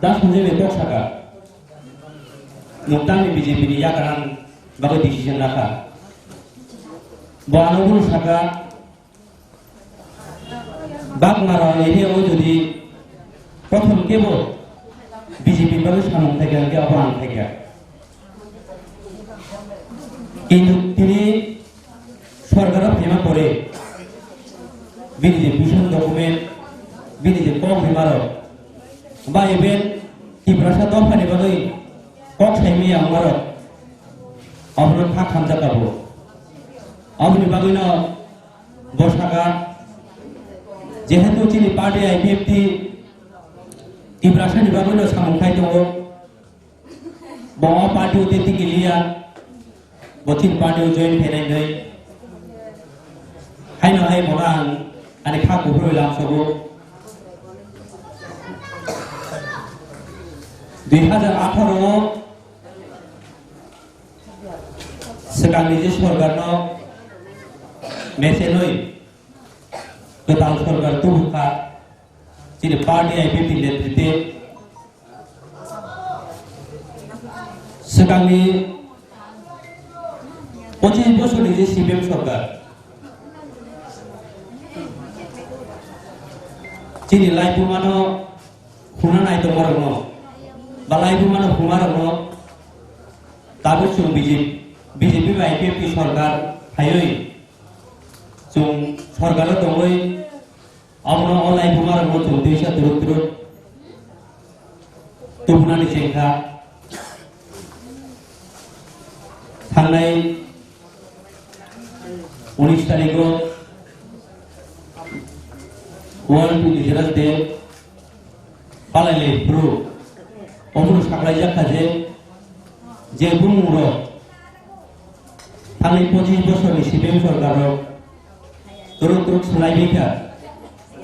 Da Sanjay bai kok saka, nwng tamni B J P ni yakarang bagwi decision lakha. Bo ano bono saka, Bagmara area o jodi prothom kebo B J P bagwi samung khaikha hwnkhe abo ang khaikha. Kintu tini sorkar o phaima pore bini je vision document, bini je kok rwma rok, ba even Tiprasa dophani bagwi kok saimaya wngma rok, abono kha khamjak abo. Aboni bagwino bo saka, jehetu chini party I P F T Tiprasani bagwino samung khai tongo. Bo o party o tei tikiliya, Bo chini party o join khainai hinwi. Haino hai bono ang ani kha kuphurwi lamsogo. Dui hajar atharo o swkangni je sorkarno mechenwi kwtal sorkar tubukha chini party I P F T ni netrite. Swkangni pochis bosorni je C P M sorkar, chini laibumano huna nai tongmarokno, ba laibumano humarokno tabuk chwng B J P, B J P bai I P F T sorkar phaiwi chwng sorkaro tongwi Abono o laibumarokno chwng twisa turuk turuk tubunani chengkha. Thangnai unis tarikgo World Indigenous Day palailai phuru, obono saklaijak kha je, je bumungrok thangwi pochis bosorni C P M sorkarrok turuk turuk swlaibaikha,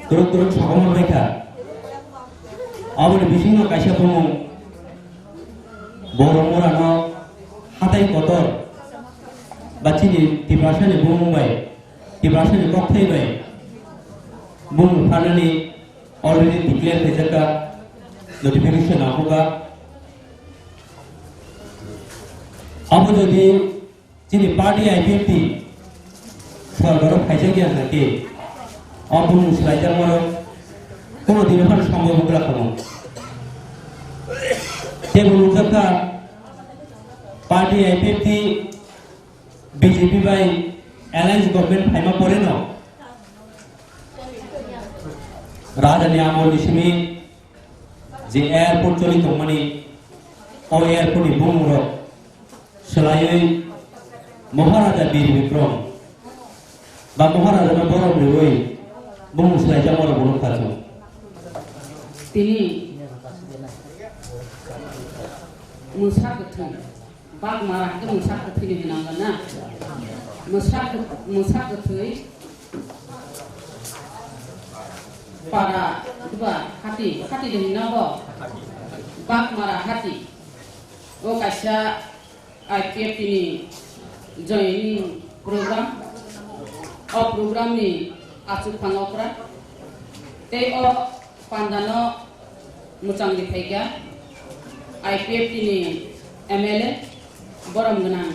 turuk turuk sokomorbaikha. Aboni bisingo kaisa bumung Boromurano hatai kotor ba chini Tiprasani bumung bai, Tiprasani kokthai bai bumung phanani already declare khaijakha, notification nangkukha. Abo jodi chini party I P F T sorkaro phaijak ya hwnkhe, o bumung swlaijakmarok kono dino phano sombhob wngla kha. Teibo nukjakha party I P F T B J P bai alliance government phaima poreno Rajani amolni simi je airport choli tongmani, o airport ni bumungrok swlaiwi Maharaja Bir Bikram ba Maharaja no borom riwi bumung swlaijakmarok bo nukha chwng. Tini mwsa kwthwi. Bak mara hwnkhe mwsa kwthwi ni hwnangkha na? Mwsa kw-, mwsa kwthwi para duba hati, hati de hino bo. Bak mara hati. O kaisa I P F T ni joining program. O program ni achuk phang okra. Tei o Pandano mwchangwi phaikha I P F T ni M L A borom gwnang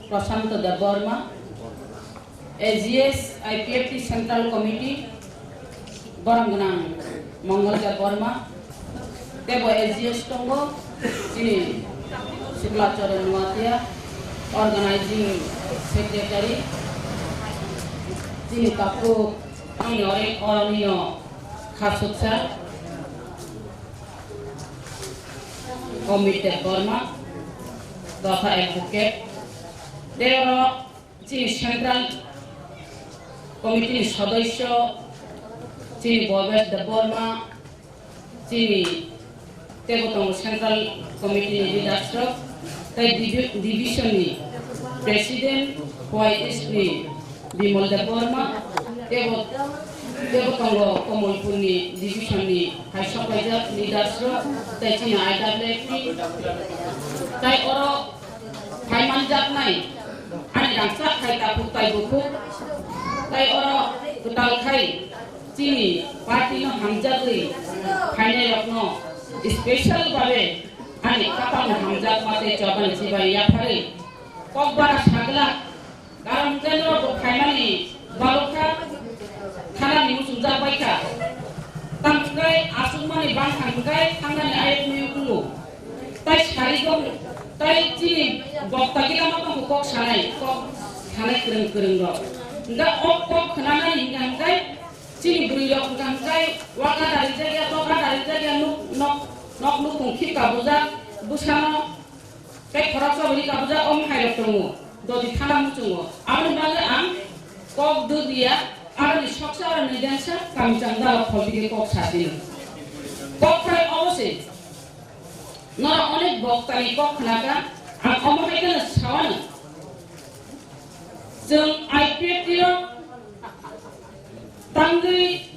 Prashanto Debbarma, A G S I P F T Central Committee borom gwnang Mongol Debbarma, teibo A G S tongo chini Shukla Charan Nuatia, Organizing Secretary, chini takhuk ani ore-, oroni no Khasuksa Amit Debbarma totha advocate. Tei oro chini Central Committee ni sodosyo chini Bhobesh Debbarma, chini teibo tongo Central Committee ni leaders rok, tei divi-, division ni President, Khowai East ni Bimal Debbarma, teibo, teibo tongo Kamalpur ni division ni hai sok paijak leaders rok, tei chini I W F T, tei oro phai manjaknai ani rangchak khai takhuk tai bukhuk, tei oro kwtal khai chini party no hamjagwi phainai rokno special babe ani kapang hamjakma tei chobani chibai yapharwi kokbara sagla. Karon hwnkhe norok bo phaimani balokha, thanani muchungjak baikha. Tamo hwnkhe achukmani bangkha hwnkhe thangnani ayuk miyuk wngo. Tai sarigo, tai chini bokta gila ma tongkha kok sanai, kok sanai kwrwng kwrwng rok. Hwnkhe o kok khwnanani hwnkha hwnkhe chini bwrwi rok hwnkha hwnkhe waka darijak ya, toka darijak ya, nuk, nok, nok nukhung khip kabujak, bwsano. Tei khoroksa bini kabuja om hai rok tongo, doti thana muchungo. Aboni bagwi ang kok dwk ya, aroni soksa aroni densa kamchang dalo pholtike kok satino. Kok phai obo se. Norok onek boktani kok khnaka, ang omo hai kheno sawano. Chwng I P F T o tangwi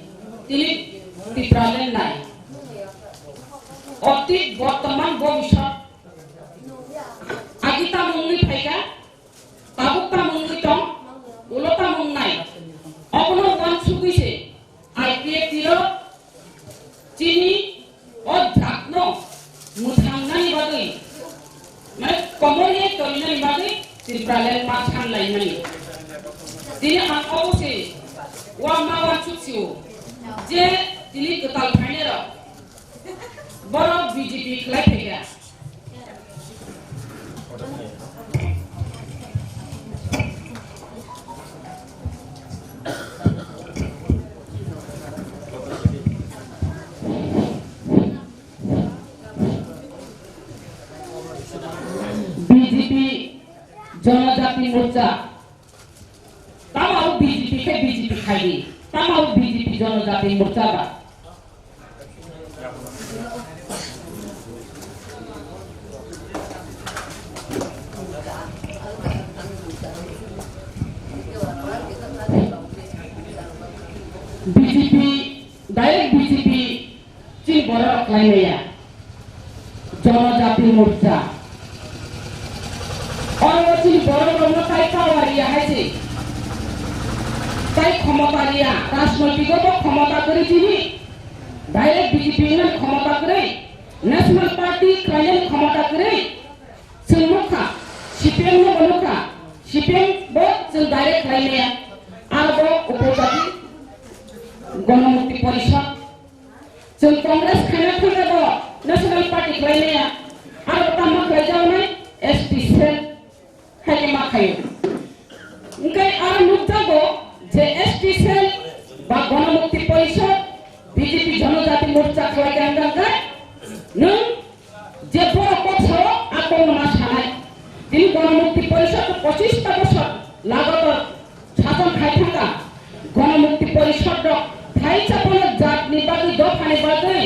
tini Tipraland nai. Otit, bortoman, bobisot. Agi tamo wngwi phaikha, tabuk tamo wngwi tong, ulo tamo wngnai. Obono uansugwi se I P F T o chini o jatno mwthangnani bagwi, mane, komorye torinani bagwi Tipraland ma sanlaimani. Tini ang obo se uama uansuk sio je tini kwtal phainairok borok B J P khlai phaikha. B J P Janajati Morcha. Tamo abo B J P khe B J P khai di. Tamo abo B J P Janajati Morcha ba. B J P, direct B J P. Chini borok rok khlai maya. Janajati Morcha. Oro chini borok rokno tai power riya hai se. Tai khomota riya. Rajnoitik o bo khomota kwrwi chini. Direct B J P wngmani khomota kwrwi. National Party khlainani khomota kwrwi. Chwng nukha, C P M no bo nukha. C P M bo chwng direct khlai maya. Aro bo upojati Ganamukti Porishad. Chwng Congress khaina thangkhe bo National Party khlai maya, aro tamo khlai jawnai S T cell khaikhe ma khaio. Hwnkhe aro nukjago je S T cell ba Ganamukti Porishad, B J P Janajati Morcha khlai khe hwnkhe nwng je borok kok sao a kok no ma sanai. Tini Ganamukti Porishad pochis ta bosor lagatar Sason khai thangkha, Ganamukti Porishad rok thai chapano jatni bagwi, dophani bagwi,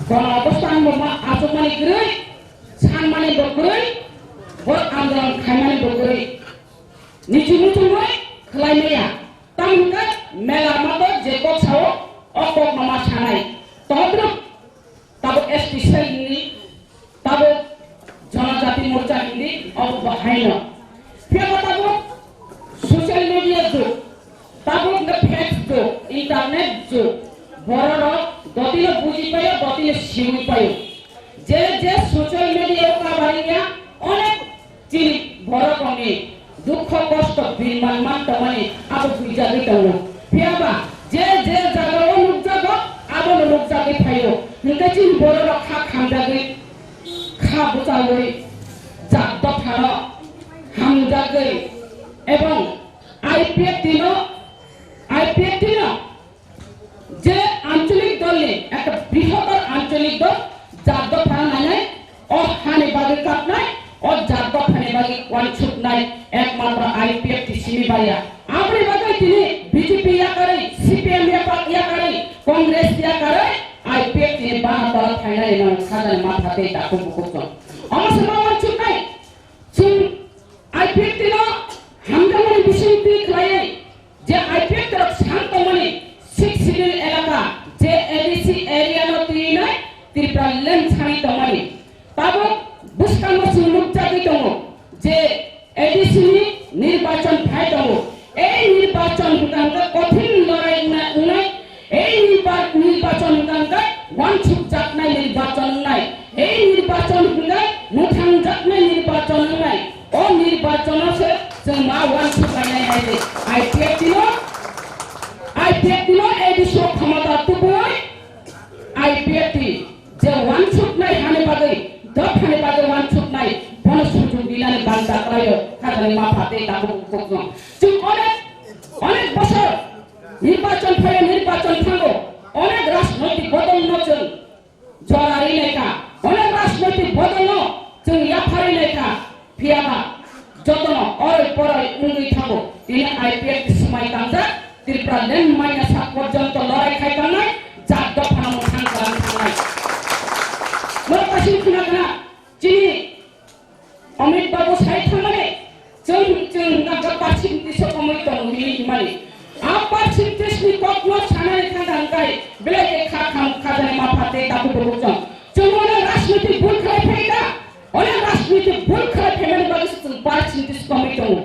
gono obosthan bo ma-, achukmani kwrwi, sanmani bo kwrwi, bor andolon khaimani bo kwrwi. Niching muchungwi khlai maya. Tamo hwnkhe mela mato je kok sao, o kok no ma sanai. Todruk Tabuk S T cell ni, tabuk Janajati Morcha ni, obo bo haino. Phiya bo tabuk social media jug, tabuk hwnkhe fax jug, internet jug, borok rok dotino buji paio, dotino siwi paio. Je je social media o kabaring ya, onek Chini borok rokni dukho kosto birman man tongmani abo buijagwi tongo. Phiya ba je je jagao nukjago, abono nukjagwi phaio. Hwnkhe chini borok rok kha khamjagwi, kha bwchaui, jat dophano hamjagwi, ebong I P F T no, I P F T no Je ancholik dolni, ekta brihotor ancholik dol, jat dophano nainai, o hani bagwi kapnai, o jat dophani bagwi uansuknai, ekmatro I P F T simi baiya. Aboni bagwi tini B J P yakarwi, C P M yapa-, yakarwi, Congress yakarwi, I P F T ni bahator phainani nang sajani matha tei takhuk bukhuk song. Omo se ma uansuknai, chwng I P F T no hamjakmani bisingtwi khlaiwi, je I P F T rok sang tongmani Sixth Schedule elaka, je A D C area no twinai Tripura land sani tongmani. Tabuk bwskango chwng nukjagwi tongo je A D C ni nirbachon phai tongo. Ei nirbachon hwnkha hwnkhe kothin lorai wngna-, wngnai. Ei nirba-, nirbachon hwnkha hwnkhe uansukjaknai nirbachon wngnai. Ei nirbachon hwnkhe mwthangjaknai nirbachon wngnai. O nirbachono se chwng ma uansuk lainai hai se. I P F T no, I P F T no A D C o khomota tubui I P F T je uansuknai hani bagwi, dophani bagwi uansuknai, bono sujug dinani banda khlaio, khajani mapha tei tabuk kukno. Chwng onek, onek bosor nirbachon phaio, nirbachon thango, onek rajnoitik bodolno chwng Jora rinai kha, onek rajnoitik bodolno chwng yapharinai kha, phiyaba jotono oroi poroi wngwi thango. Tini I P F T swmai tangjak, Tripura land manya sak porjonto lorai khai tangnai, jat dophano mwthang kwrang thangnai. Norok kaisa khna khna, chini Amit Babu sai thangmani, chwng, chwng hwnkha khe percentage komwi tongo hinwi himani. A percentage ni kokno sanani thangkha hwnkhe belai khe kha kham khajani mapha tei takhuk bukhuk chwng. Chwng onek rajnoitik bul khlai phai da, onek rajnoitik bul khlai phaimani bagwi se chwng percentage komwi tongo.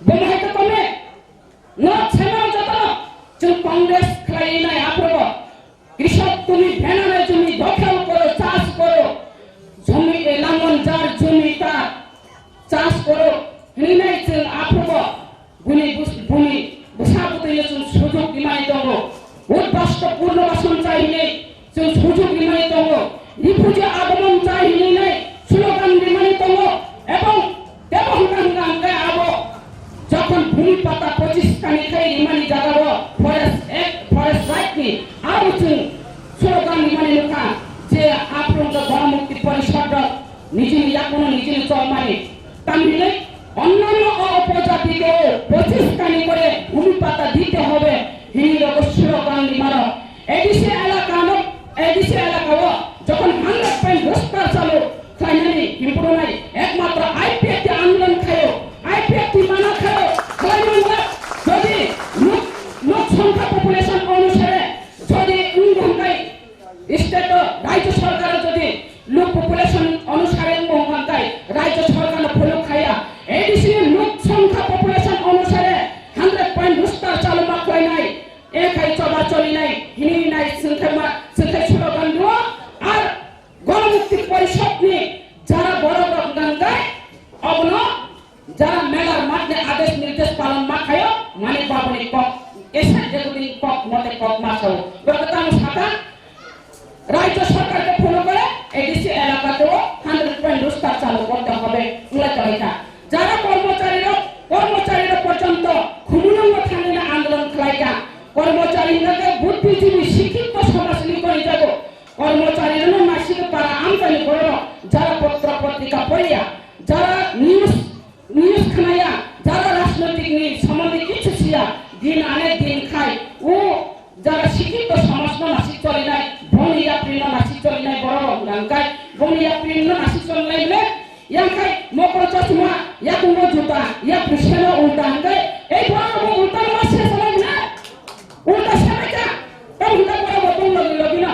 Bomo hai to kome, no chhema joto, chwng Congress khlai nai aphuru. কৃষক তুমি ব্যানারে জমি দখল করো, চাষ করো, জমি এ লাঙ্গল যার জমি তার, চাষ করো, hinwi nai chwng aphuru buni bus-, buni bwsa bwtwino chwng sujuk rimani tongo. Udbasto purnobasan chai hinwi chwng sujuk rimani tongo. Refugee agomon chai hinwi nai slogan rimani tongo. Ebong tebo hwnka hwnka hwnkhe abo jokhon bhumi pata pochis kani khai rimani jagao Forest Act, Forest Right ni abo chwng slogan rimani nukha je aphuru Ganamukti Porishad rok nijini yakuno nijini cholmani. Tamhinwi onnanno o upojati keo pochis kani kore bhumi pata dite hobe hinwi rogo slogan rimano. A D C elaka no, A D C elaka o jokhon hundred point roster chalu khlainani himphuru nai ekmatro I P F T andolon khaio, I P F T mana khaio, khlaimano jodi lok, lok songkha population onusare jodi wngkha hwnkhe state o rajya sarkar jodi lok population onusare wngkha hwnkhe rajya sarkar no follow khaiya, A D C ni lok songkha population onusare hundred point roster chalu ma khlainai. Ekhai choba cholinai hinwi nai swngkhaima swngkhai slogan rwo. Ar Ganamukti Porishad ni jara borok rok hwnkha hwnkhe obono jara melar matni adesh nirdesh palon ma khaio, Manik Babu ni kok, kesa jagudi kok mote kok ma sao. Rok tamo saka, রাজ্য সরকারকে ফলো করে এডিসি এলাকাতেও hundred point roaster চালু করতে হবে, উল্লেখ করেছে। যারা কর্মচারীরা, কর্মচারীরা পর্যন্ত খুমুলুঙ্গ থানায় আন্দোলন খালাইকা, কর্মচারী হিসাবে বুদ্ধিজীবী শিক্ষিত সমাজ নিকট যাব, কর্মচারীরা মাসিক পারা আমদানি করো, যারা পত্র পত্রিকা পড়িয়া, যারা news news khwnaya, jara rajnoitik ni somondi kichu siya, din ane din khai, o jara sikhito somaj no nasik cholinai, boni yapri no nasik cholinai borok rok hwnka hwnkhe, boni yapri no nasik cholinai le, yang khai mokol chosma, yakungo juta, yapri seno ulta hwnkhe, ei borok bo ulta no ma se salai na, ulta salai ka, tamo hwnkhe borok bo tong logi logi no.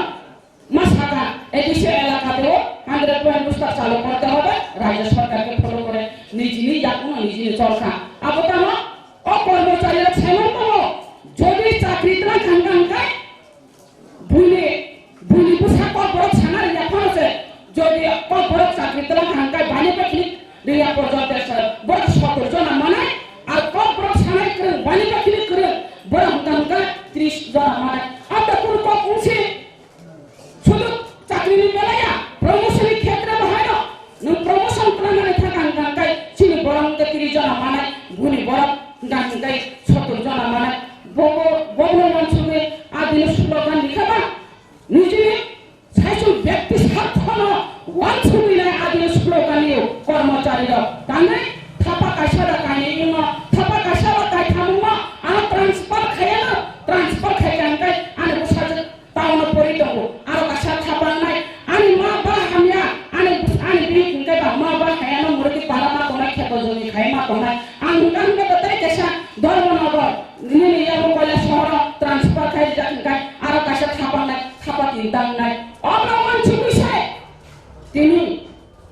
Ma saka, ADC এলাকাতেও hundred point booster চালু করতে হবে, রাজ্য সরকারকে ফলো করে নিজেই এখন নিজেই চলকা। আবতানো অকর্মচারীরা ছেলে তো যদি চাকরি তারা খাঙ্গা খাঙ্গায় বুলে, বুলে বুসা কর্পোরেট সানার ইয়া ফরসে যদি কর্পোরেট চাকরি তারা খাঙ্গায় বাইরে পেখলি রিয়া পর্যন্ত বড় সত্তর জন মানে আর কর্পোরেট সানার বাইরে পেখলি করে বড় হঙ্গা হঙ্গা ত্রিশ জন মানে। আর তো কোন কম উঠে শুধু চাকরির বেলায়, প্রমোশনের ক্ষেত্রে বাহানো, নং প্রমোশন প্রাণালে থাকা গাঙ্গাই, চিনি বরং ত্রিশ জন মানে, গুণী বরং গাঙ্গাই, সত্তর জন মানে, বব-, ববন মনসুখে আদিন স্লোগান লিখাবা, নিজে সাইসুল ব্যক্তি স্বার্থ ন, ওয়ান ছুবিলে আদিন স্লোগান নিয়ে কর্মচারীরা, তাহলে থাপা কাইসারা কাইনি ইমা, থাপা কাইসারা কাই থামুমা, আ ট্রান্সফার খাইয়া না, ট্রান্সফার খাইয়া আনকাই, আনে বসাজে Taono pori tongo, aro kaisa thapangnai. Ani ma ba hamya, ani, ani bini hwnkhe ba ma ba hayano muroti para ma tongnai, kheto joni khai ma tongnai. Ang hwnkha hwnkhe bo tei kaisa Dharmanagar, nini yabo Kailasohoro transfer khai rijak hwnkhe, aro kaisa thapangnai, thapa tin tangnai. Obo wansugwi se tini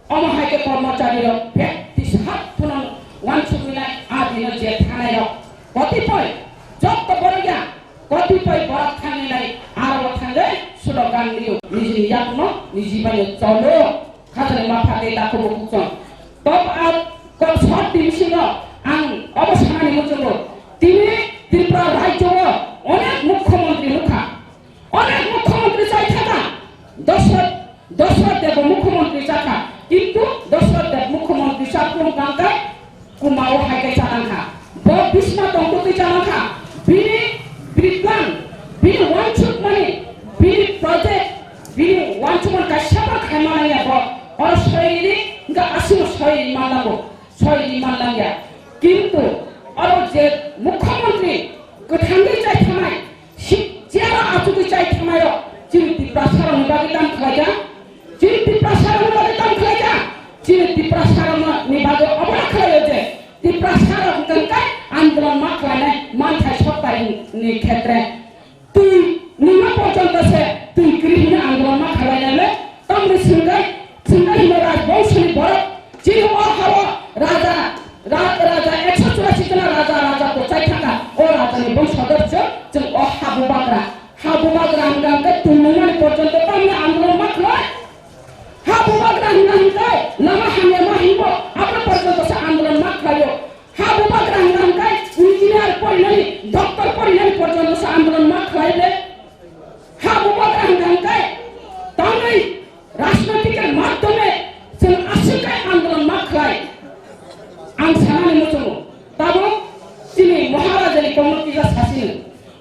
Omo hai khe kormochari rok bek tisat phano wansugwi nai, a dino je thanai rok. Kotipoi jotto borok ya, kotipoi borok thangwi nai, aro thangwi slogan rio, nijini yakno niji bai cholo. Khajani ma phate da kubu kuchon. Top out kok sot division o ang obo sanani muchungo. Tini Tripura rajyo o onek mukhyamantri nukha. Onek mukhyamantri chai thaka, Dosrot, Dosrot Deb bo mukhyamantri chakha, kintu Dosrot Deb mukhyamantri chaphung kangkai kumao hai kai chanangkha. Bo bisma tongtwtwi chanangkha, bini, bini plan, bini wansukmani, bini project, bini wansukmani kaisa ba khaima nangya bo, oro soiri, hwnkhe aswkno soiri manlago. Soi di man langya. Kintu oro je mukhyamantri kwthangwi chai thanai, si-, chair o achugwi chai thanai rok chini Tiprasa rokni bagwi tamo khlaikha, chini Tiprasa rokni bagwi tamo khlaikha, chini Tiprasa rokni bagwi obo khlaio je Tiprasa rok hwnkhe andolon ma khlainai manthai soktaini khetre. Twi nima porjonto se twi kwrwi hwnwi andolon ma khlainai le, tamni swngwi swngwi hino rajbongshoni borok chini o hao raja, ra-, raja ekso churasi jona raja, raja kwchai thangkha. O rajani bongsodorsho chwng o ha bubagra. Ha bubagra hwnka hwnkhe twi nungmani porjonto tamni andolon ma khlai. Ha bubagra hwnka hwnkhe lama hamya ma hinbo abo porjonto se andolon ma khlaio. Ha bubagra hwnka hwnkhe engineer porinani, doctor porinani porjonto se andolon ma khlai le. Ha bubagra hwnka hwnkhe tamni rajnoitikni madhyome chwng aswk khe andolon ma khlai. Ang sanani muchungo tabuk chini Maharajani kokno kisa sasino.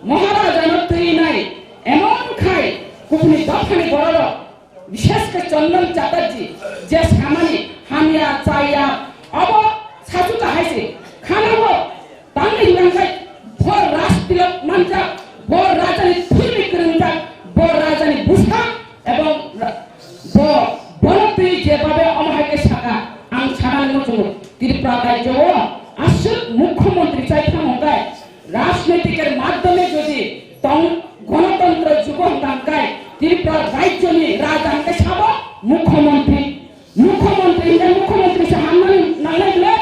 Maharajano twi nai emon khai kubuni dophani bororok, bishesh khe Chandan Chatterjee je samani hamya chaya abo sachuka hai se khanango. Tamni hwnka hwnkhe bo rajtilok manjak, bo rajani thwini kwrwngjak, bo rajani bwsa, ebong ra-, bo, bono twi jebabe omo hai khe saka, ang sanani muchungo Tripura rajyo o aswk mukhyamantri chai thang hwnkhe rajnoitikni madhyome jodi tong, gonotontro jugo hwnkha hwnkhe Tripura rajyoni raja hwnkhe sabo mukhyamantri. Mukhyamantri hwnkhe mukhyamantri se hamnani nangnai bwle?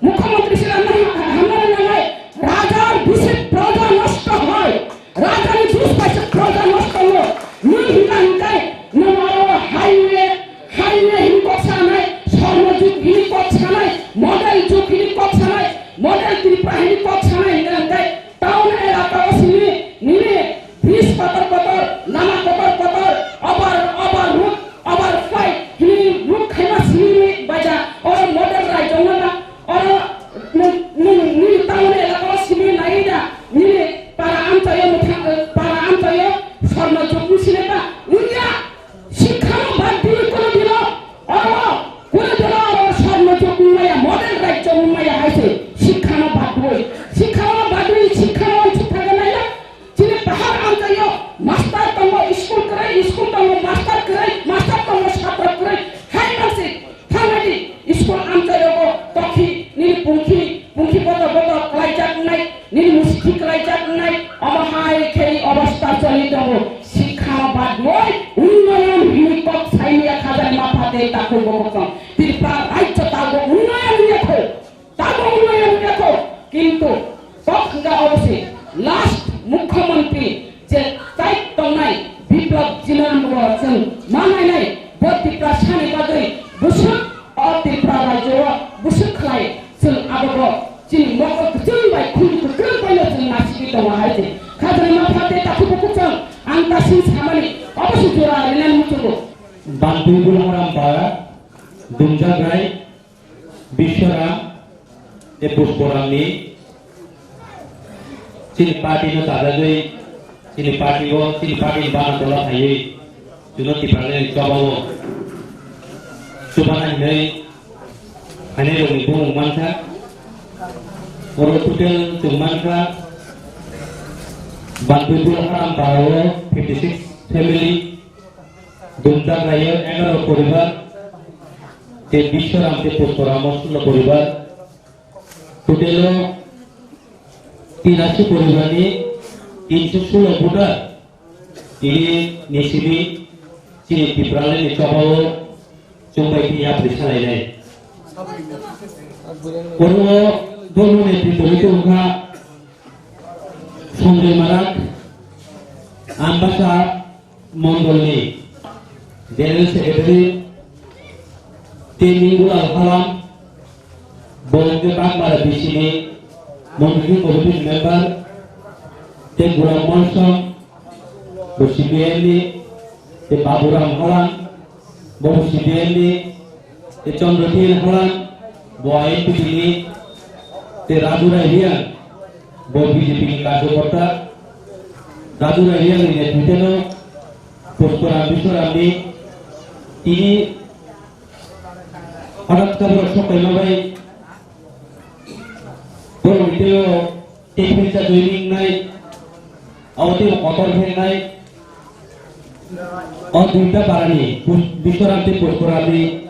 Mukhyamantri se hamnani, hamnani nangnai? Rajar dushe proja nosto hoy. Rajani dus bai se proja nosto wngo. Nwng hwnka hwnkhe nwng oro highway, highway hwnwi kok sanai, Swarno Jug hwnwi kok sanai, model Jug hwnwi kok sanai, model Tripura hwnwi kok sanai hwnka hwnkhe town elaka o simi nini bridge kotor kotor, lama kotor kotor, over, over road, over fight hwnwi road khaima simi baja oro model rajyo wngna oro nwng, nwng, nini town elaka o simi nai da nini para amchaio mwthang, para amchaio Swarno Jug wngsinai ba wngya. Sikhano bad diwi kono dino oro, kono dino oro Swarno Jug wngmaya, model rajyo wngmaya hai se sikhano bad diwi. Sikhano bad diwi, sikhano uansuk thangwi naiya. Chini pahar amchaio master tongo, school kwrwi, school tongo, master kwrwi, master tongo, satro kwrwi. Hai mansik, thangnaidi school amchairogo tokhi, nini pungkhi, pungkhi boto boto kwlaijak wngnai. Nini musti kwlaijak wngnai, omo hai khe obostha choli tongo. Sikha badwi unnoyon hwnwi kok saimaya khajani mapha tei takhuk bo kochong. Tripura rajyo tabuk unnoyon wngya kho, tabuk unnoyon wngya kho. Kintu kok hwnkha obo se last mukhyamantri je tai tongnai Biplab Jinam bo chwng ma nainai, bo Tiprasani bagwi bwswk o Tripura rajyo o bwswk khlai chwng abo bo. Chini mokol kwchwng bai khunju kwkrwng baino chwng nasigwi tongo hai se. Khajani mapha tei takhuk bukhuk chwng ang ta sing samani obo se jora rinani muchungo. Bantwi Bularam para Dumjagrai Biswaram tei Pusporamni chini party no chajagwi chini party o chini party ni bana tola phaiwi chwngno Tipralani chobao chubana hinwi Hainairokni bumung mankha. Oro total chwng mankha Bantwi Bularam para o fifty six family, Dumjagrai o egaro poribar, tei Biswaram tei Pusporam o sulo poribar. Total o tinasi poribar ni tinso sulo voter. Tini ni simi chini Tipralani chobao chumbai khe yapri salainai. Oro bono netrito wngkha Sanjay Marak, Ambasa Mondolni General Secretary, tei Mingulal Halam, bo hwnkhe Bagmara B C ni Monthly Committee member, tei Guram Molsom, bo C P I M ni, tei Baburam Halam, bo C P I M ni, tei Chandra T N Halam, bo I N P T ni, tei Raju Rai Reang, bo B J P ni karjokorta. Raju Rai Reang ni netrite no Puspora Biswaram ni tini hothat khe borok sok paima bai borok ni tei o tei phaisa joining nai, abo tei bo kotor khe nai. O duita para ni Pus-, Biswaram tei Puspora ni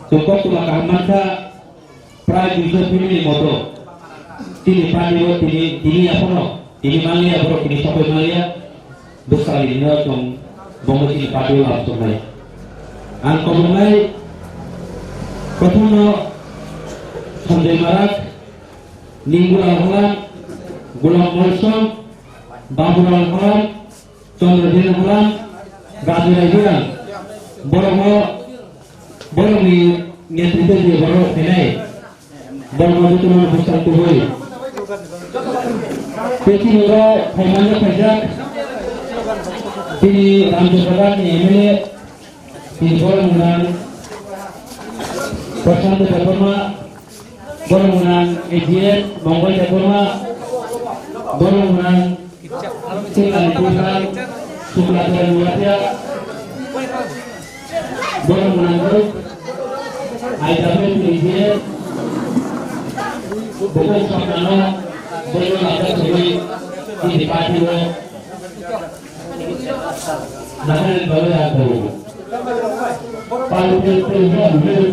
chwng koktwma kaham mankha. Prai duiso family moto. Tini party o tini, tini yaphono, tini manliya, borok tini sokoi manliya. Bwskango chwng bomo chini party o lam soknai. Ang kobongnai, prothomno Sanjay Marak, Ningura Holan, Gulam Molsom, Baburang Holan, Chandra Dena Holan, Raju Raibirang, borokno, borokni netritwo je borok phainai, borokno jotono bwsang tubui. Tei chini oro phaimani phaijak, chini Ramjogorani M L A, chini borok mwnang Prashant Debbarma, borok mwnang A G S Mongol Debbarma, borok mwnang Chingani Bwsang, Sukla Teran Nuatia, borok mwnang group, I W P A G S, Bukung Soknano, borok labda tubui, chini party o, Naharani bagwi ang kabo. Palu ke tu hum hum.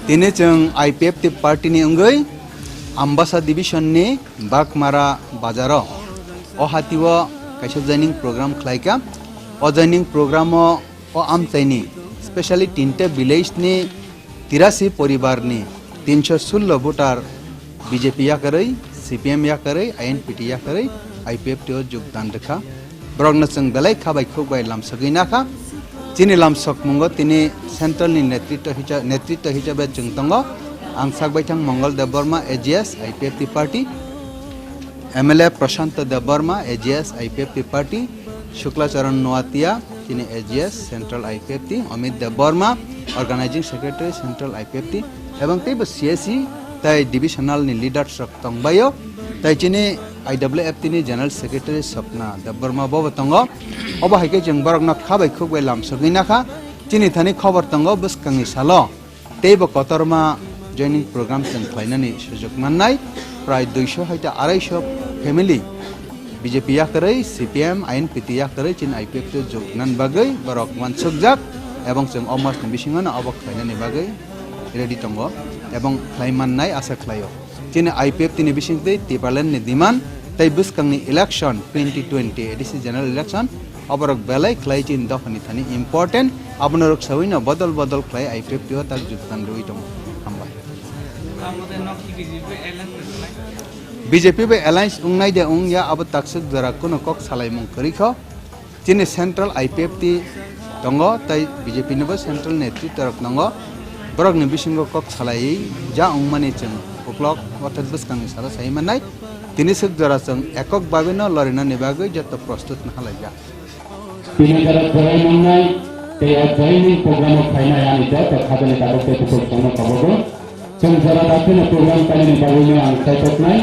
Tini chwng I P F T party ni wngwi Ambasa division ni Bagmara bazaro o hati o kaisa joining program khlaikha. O joining program o, o amchaini, specially tinta village ni tirasi poribar ni tinsho sullo voter B J P yakarwi, C P M yakarwi, I N P T yakarwi I P F T o jogdan rwkha. Borokno chwng belai kha bai khuk bai lamsogwi nakha. Chini lamsokmungo tini central ni netritw hisa-, netritw hisabe chwng tongo. Ang sak baithang Mongol Debbarma, A G S, I P F T party, M L A Prashanto Debbarma, A G S, I P F T party, Shukla Charan Noatia, chini A G S, Central I P F T, Amit Debbarma, Organizing Secretary, Central I P F T, ebong teibo C S C tei divisional ni leaders rok tongbaio, tei chini I W F T ni General Secretary Swapna Debbarma bobo tongo. Obo hai khe chwng borokno kha bai khuk bai lamsogwi nakha. Chini thani khobor tongo bwskangni salo teibo kotorma joining program chwng khlainani sujok mannai. Prai duiso hai ta araisho family B J P yakarwi, C P M, I N P T yakarwi chini I P F T o jognan bagwi borok uansukjak, ebong chwng o masni bisingono obo khlainani bagwi ready tongo ebong khlai mannai asa khlaio. Chini I P F T ni bisingtwi Tipraland ni demand tei bwskangni election twenty twenty A D C general election, oborok belai khlai chini dophani thani important, abono rwksawino bodol bodol khlai I P F T o tak jogdan rwui tongo. Hambai. B J P bai alliance wngnai de wngya abo takswk jora kuno kok salaimung kwrwi kho. Chini central I P F T tongo, tei B J P nibo central netritwa rok tongo. Borokni bisingo kok salaiwi ja wngmani chwng uklok orthat bwskangni salo sai mannai. Tini swk jora chwng ekok bagwino lorinani bagwi joto prostut no halaijak. Tini jora kwrwi mangnai. Tei o joining program o phainai ani joto khajani tabuk tei bukhuk songno kobogo. Chwng jora dakheno program kainani bagwino ang kaijaknai.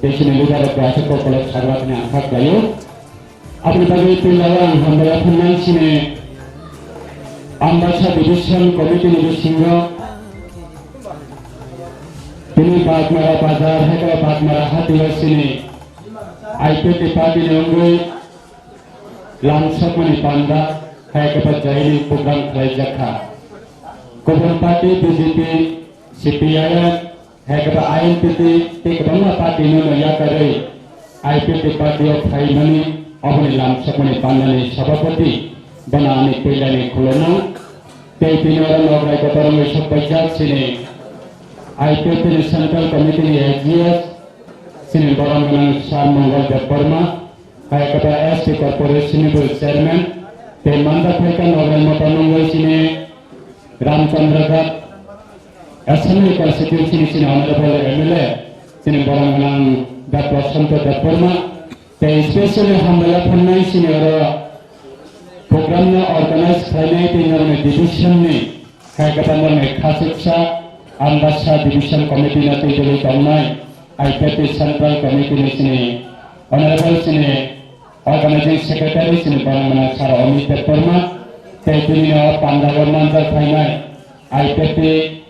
Tei chini leader rok bai aswk kokolok sagra phani ang kha khlaio. Aboni bagwi tei laiyo ang hambai yapharnai chini Ambasa Division Committee ni bisingo tini Bagmara Bazar, hai khe Bagmara hatio chini I P F T party ni wngwi lamsokmani panda, hai khe joining program khlaijak kha. Kubun party B J P, C P I M, hai khe I N P T tei kwbangma party no no yakarwi I P F T party o phaimani, oboni lamsokmani pandani sabhapati bono ani puilani khulumung. Tei tini oro nograi kotor wngwi sokpaijak chini I P F T ni Central Committee ni A G S, chini borom gwnang Sir Mongol Debbarma, hai khe S T Corporation ni bo chairman, tei manjak phaikha nograi motor nungwi chini Ramchandra Ghat Assembly Constituency ni chini Honorable M L A, chini borom gwnang Doctor Santo Debbarma, tei specially hambai yapharnai chini oro program no organize khlainai tei norokni division ni hai khe norokni khachuksa Ambasa Division Committee no twi twi tongnai I P F T Central Committee ni chini Honorable chini Organizing Secretary chini borom gwnang Sir Amit Debbarma, tei tini no pandao manjak phainai I P F T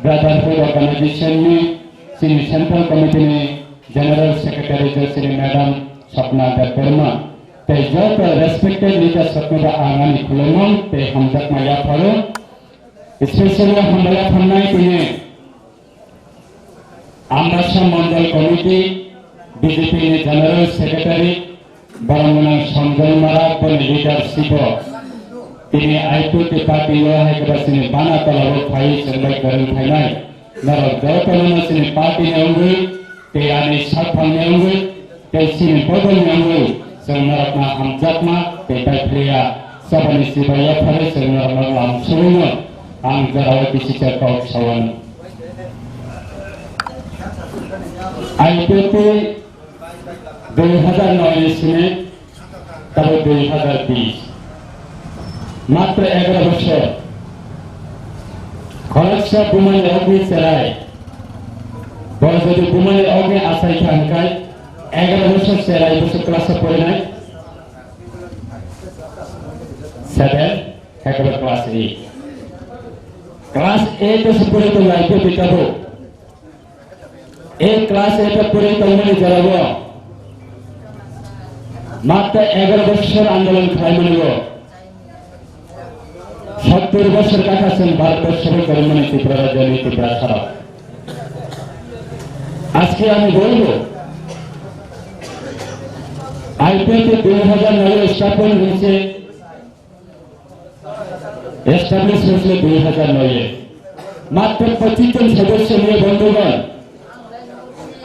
Brotherhood Organization ni chini Central Committee ni General Secretary je chini Madam Swapna Debbarma, tei joto respected leaders rokno bo ang ani khulumung tei hamjakma yapharo. Specially hambai yapharnai tini Ambasa Mandal Committee, B J P ni General Secretary, borom gwnang Sanjay Marak boni leadership o tini I P F T party o hai khe chini bana tola o phai chwng bai kwrwng phainai. Norok jotono no chini party ni wngwi tei ani saphang ni wngwi tei chini bodol ni wngwi chwng norokno hamjakma tei paiphlaiya saboni chibai yaphare chwng norokno lamsogwino ang jorao kisicha kok saui. I P F T dui hazar noi ni simi tabo dui hazar bis. Matro egaro bosor. Khoroksa bumani ogni cherai. Bo jodi bumani ogni achai kha hwnkhe egaro bosor cherai bosor class o porinai. Seven, ekbar class eight. Class eight o se pori tongo I P F T tabo. Ei class eight o pori tongmani jorao matro egaro bosor andolon khlaimani o sottor bosor kakha chwng Bharat borso bai kwrwngmani Tripura rajyoni Tripura sara. আজকে আমি বলবো, আইপিএফটি দুই হাজার নয় স্থাপন হয়েছে, এস্টাবলিশ হয়েছিল দুই হাজার নয় এ। মাত্র পঁচিশ জন সদস্য নিয়ে বন্ধুগণ,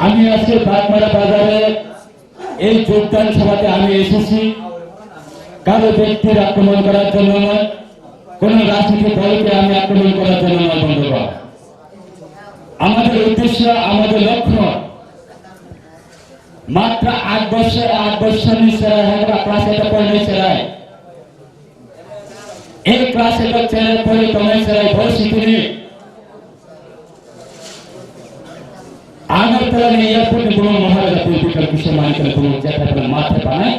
আমি আজকে বাগমারা বাজারে এই যোগদান সভাতে আমি এসেছি কারো ব্যক্তির আক্রমণ করার জন্য নয়, কোনো রাজনৈতিক দলকে আমি আক্রমণ করার জন্য নয় বন্ধুগণ। আমাদের উদ্দেশ্য, আমাদের লক্ষ্য মাত্র আট বছর, আট বছর নিচে হয় বা ক্লাস এটা পড়ে নিচে হয়। এই ক্লাস এটা ছেড়ে পড়ে তোমার ছেড়ে বয়সী তুমি আগরতলা নিয়ে এয়ারপোর্টে কোনো মহারাজা পরিবর্তন কিছু মানিয়ে কোনো যেতে পারে মাঠে বানায়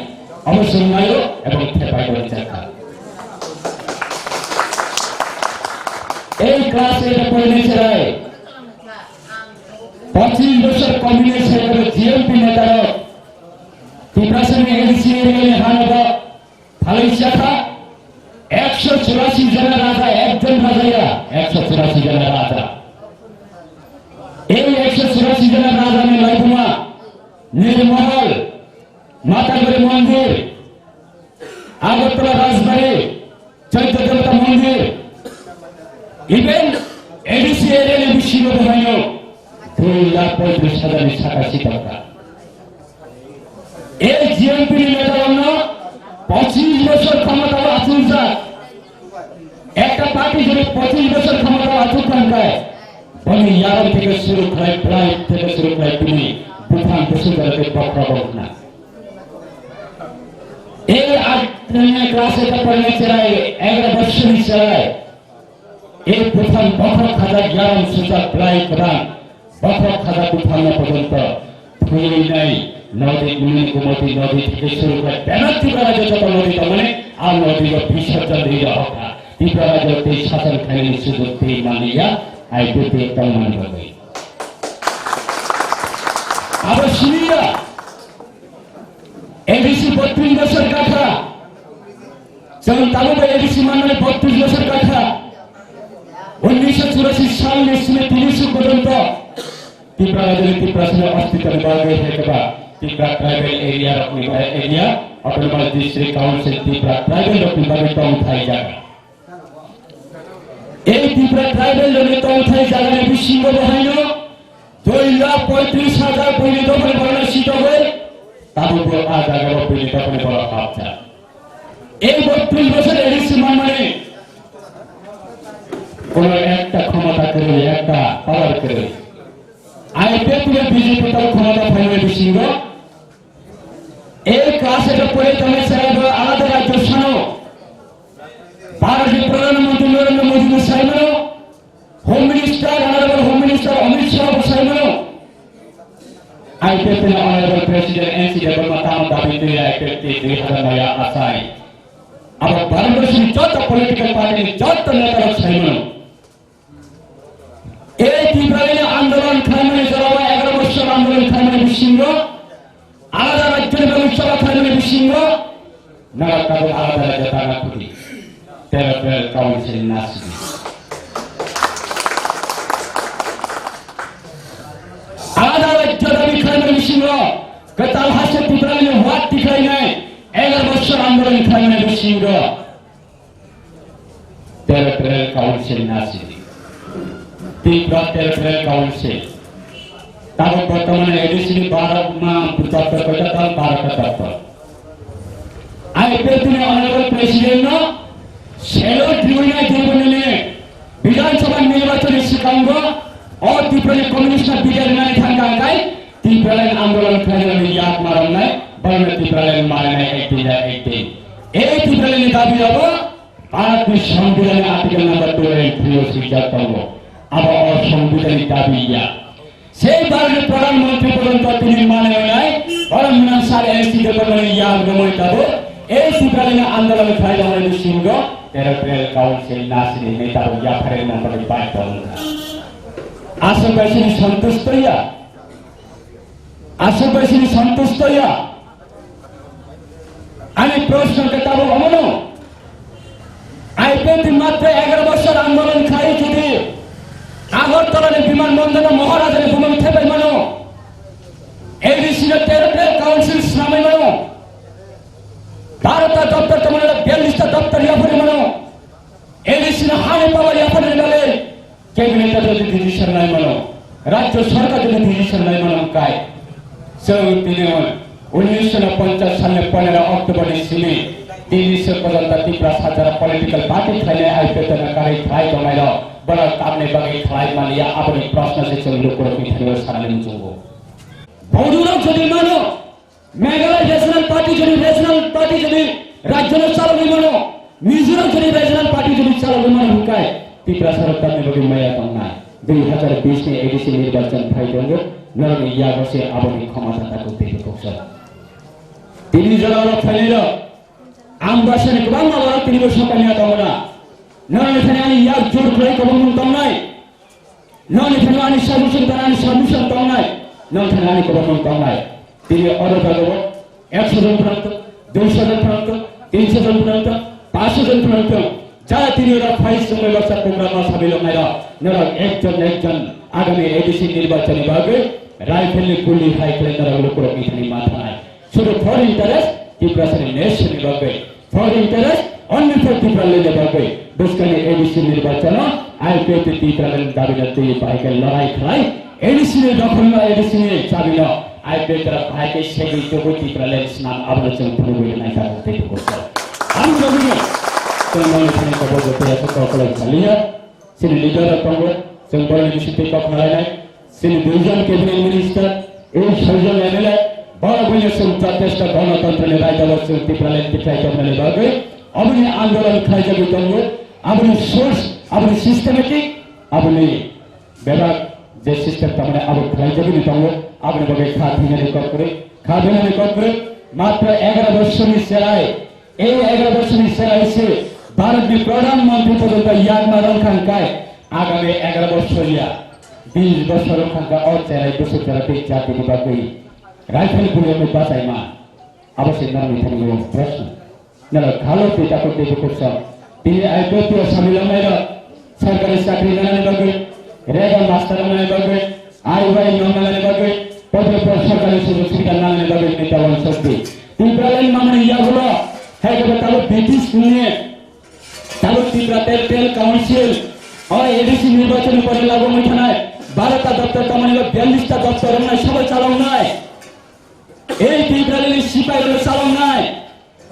অবসর নাই এবং খেপায় করে যেতে। এই ক্লাস এটা পড়ে নিচে হয় পঁচিশ বছর কমিউনিস্ট হিসেবে জিএমপি নেতারা তিপ্রাসেন এডিসি এরিয়া হানাবা ফালাইসিয়াখা একশো চুরাশি জনের রাজা, একজন রাজা ইয়া, একশো চুরাশি জনের রাজা। এই একশো চুরাশি জনের রাজা আমি লাইকুমা, নীরমহল, মাতাগুড়ি মন্দির, আগরতলা রাজবাড়ি, চৈত্য দেবতা মন্দির, even এডিসি এরিয়া বিশ্ববিদ্যালয় দুই লাখ পঁয়ত্রিশ হাজার টাকা শিক্ষকরা। এই জিএমপি নেতারা পঁচিশ বছর ক্ষমতা আছে। একটা পার্টি যদি পঁচিশ বছর ক্ষমতা আছে, বনি ইয়ারম থেকে শুরু করে, প্রায় থেকে শুরু করে তুমি বুফান বসুন্ধরাকে বক্রবঙ্গ না। Ei aat class-o pornai cherai, egaroh bochorni cherai. Ei buphang bokhok khajak yarang sujak belai kwbang. Bokhok khajak buphangno porjonto thwiwi nai nodi, Gumoti nodi theke suru khlai bebak Tripura rajyo joto nodi tongmani, a nodi o bisorjon rwi rw hokha. Tripura rajyo tei sason khainani sujok tei manliya, I P F T tongmani bagwi. Abo siniya, A D C botris bosor kakha. Chwng tabukbo A D C manmani botris bosor kakha. Unnisho churashi salni simi tini suk porjonto Tripura rajyoni Tiprasani ostitoni bagwi hai khe ba Tripura tribal area rokni ba area, Autonomous District Council Tripura tribal rokni bagwi tongthai jaga. Ei Tripura tribal rokni tongthai jagani bisingo bo haino dui lakh poitris hajar buini dophani borokno sitogwi tabukbo a jagao buini dophani borok hapjak. Ei botris bosor A D C manmani kono ekta khomota kwrwi, ekta power kwrwi. I P F T B J P tamo khomota phaimani bisingo ei class eight o pore tongmani chwrairok alada rajyo sano Bharatni Pradhan Mantri Narendra Modi no sai mano, Home Minister, Honorable Home Minister Amit Shah bo sai mano. I P F T ni Honorable President N C Debbarma tamo dabi twi I P F T dui hazar noi o achai. Abo Bharatbosni joto political party ni joto neta rok sai mano. Ei Tipralani andolon khlaimani jorao egaroh bosor andolon khlaimani bisingo alada rajyoni bagwi choba khlaimani bisingo naga tabuk alada rajyo tangna khuti. Territorial Council nasidi. Alada rajyo dabi khlaimani bisingo kwtal haste Tipralani ward tikhlainai egaroh bosor andolon khlaimani bisingo Territorial Council nasidi. Tripura Territorial Council. Tabuk bortomane A D C ni baro ma doptor koita tal, baro ta doptor. I P F T ni Honorable President no salute riwina jibonini Bidhan Sabha nirbachon ni swkango o Tripura ni Communist no bidai rwnani thangkha hwnkhe Tipraland andolon khlainani yak marangnai, borokno Tipraland marinai ekdin ya ekdin. Ei Tipraland ni dabi rok bo Bharatni Songbidanni Article number two and three o swijak tongo. Abo o Songbidanni dabi ya. Sei Bharatni Pradhan Mantri porjonto tini manwi nai, borok mwnang sir N C Debbarmani yak romwi tabuk, ei Tipraland ni andolon khlai rokni bisingo Territorial Council nasini hinwi tabuk yapharwi nangmani bai tongkha. Aswk bai sini santusto ya? Aswk bai sini santusto ya? Ani proshno khe tabuk omono. I P F T ni matre egaroh bosor andolon khai jodi Agartala ni biman bondor no Maharajani bumung thepai mano, A D C no Territorial Council swnamwi mano, baro ta doptor tongmani biyallis ta doptor yapharwi mano, A D C no hani power yapharwi mano. Cabinet o jodi decision nai mano, Rajya Sarkar jodi decision nai mano hwnkhe, chwng tini unisho ponchas salni ponero October ni simi tini se porjonto Tipra sajara political party khlainai I P F T no karwi khlai tongnairok, borok tamni bagwi khlai manliya, aboni proshno se chwng lukurokni thani o sanani muchungo. Bodurok jodi mano, Meghalaya Regional Party jodi Regional Party jodi rajyo no chalogwi mano, Mizoram jodi Regional Party jodi chalogwi mano hwnkhe Tiprasa rok tamni bagwi maya tongnai. Dui hazar bish ni A D C nirbachon phai tongo, norokni yago se aboni khomota tako teibo koksa. Tini jora oro phainai rok, ang basani kwbangma borok tini bo sokanya tongo na. Norokni thani ani yak jur khlai kwbangmung tongnai. Noni thani ani submission tong, ani submission tongnai. Noni thani ani kwbangmung tongnai. Tini oro jagao ekso jon phano tong, duiso jon phano tong, tinso jon phano tong, paanso jon phano tong. Jara tini oro phai chwngwi baksa program o sabiloknairok. Norok ekjon ekjon agami A D C nirbachon ni bagwi rifle ni guli hai khlai norok lukurokni thani ma thanai. Sudu for interest, Tiprasani nation ni bagwi. For interest, only for Tipraland ni bagwi. Bwskangni A D C nirbachano I P F T Tipraland dabi no twi bahai khe lorai khlai, A D C ni dokhol no A D C ni chabi no I P F T rok bahai khe segwi tubui Tipraland swnam, abono chwng phunugwi rwnai tabuk tei tubuk khe. Ang jagwi no chwng noni thani kobo joto ya kok kolai saliya. Chini leader rok tongo, chwng borokni bisingtwi kok khnalainai. Chini duijon cabinet minister, ei soijon M L A, Borok buino chwng protest o ganatantrani raidalo chwng Tipraland tikhlai tongmani bagwi aboni andolon khlaijagwi tongo. Aboni source, aboni systematic, aboni bebak je system tamani abo khlaijagwi tongo. Aboni bagwi kha thwinani kok kwrwi, kha thwinani kok kwrwi. Matro egaro bosorni cherai, ei egaro bosorni cherai se Bharatni Pradhan Mantri porjonto yakma rwngkha hwnkhe agami egaro bosor ya, bis bosor wngkha hwnkhe o cherai bwswk cherai tei jatini bagwi rifle guliyamwi bachaima. Abo se norokni thani o proshno. Norok khalo twi takhuk tei bukhuk sok. Tini I P F T o samil wngnai rok, sarkari chakri nanani bagwi, rega master wngnani bagwi, I Y no nanani bagwi, potre por sarkari sujog subida nanani bagwi neta wansok di. Tipraland mamani yagulo, hai khe tabuk British ni, tabuk Tripura Territorial Council, o A D C nirbachon ni pore lagu wngwi thanai, baro ta doptor tamani ba biyallis ta doptor wngnai, sabo chaloknai. Ei Tipraland ni sipai rok chaloknai.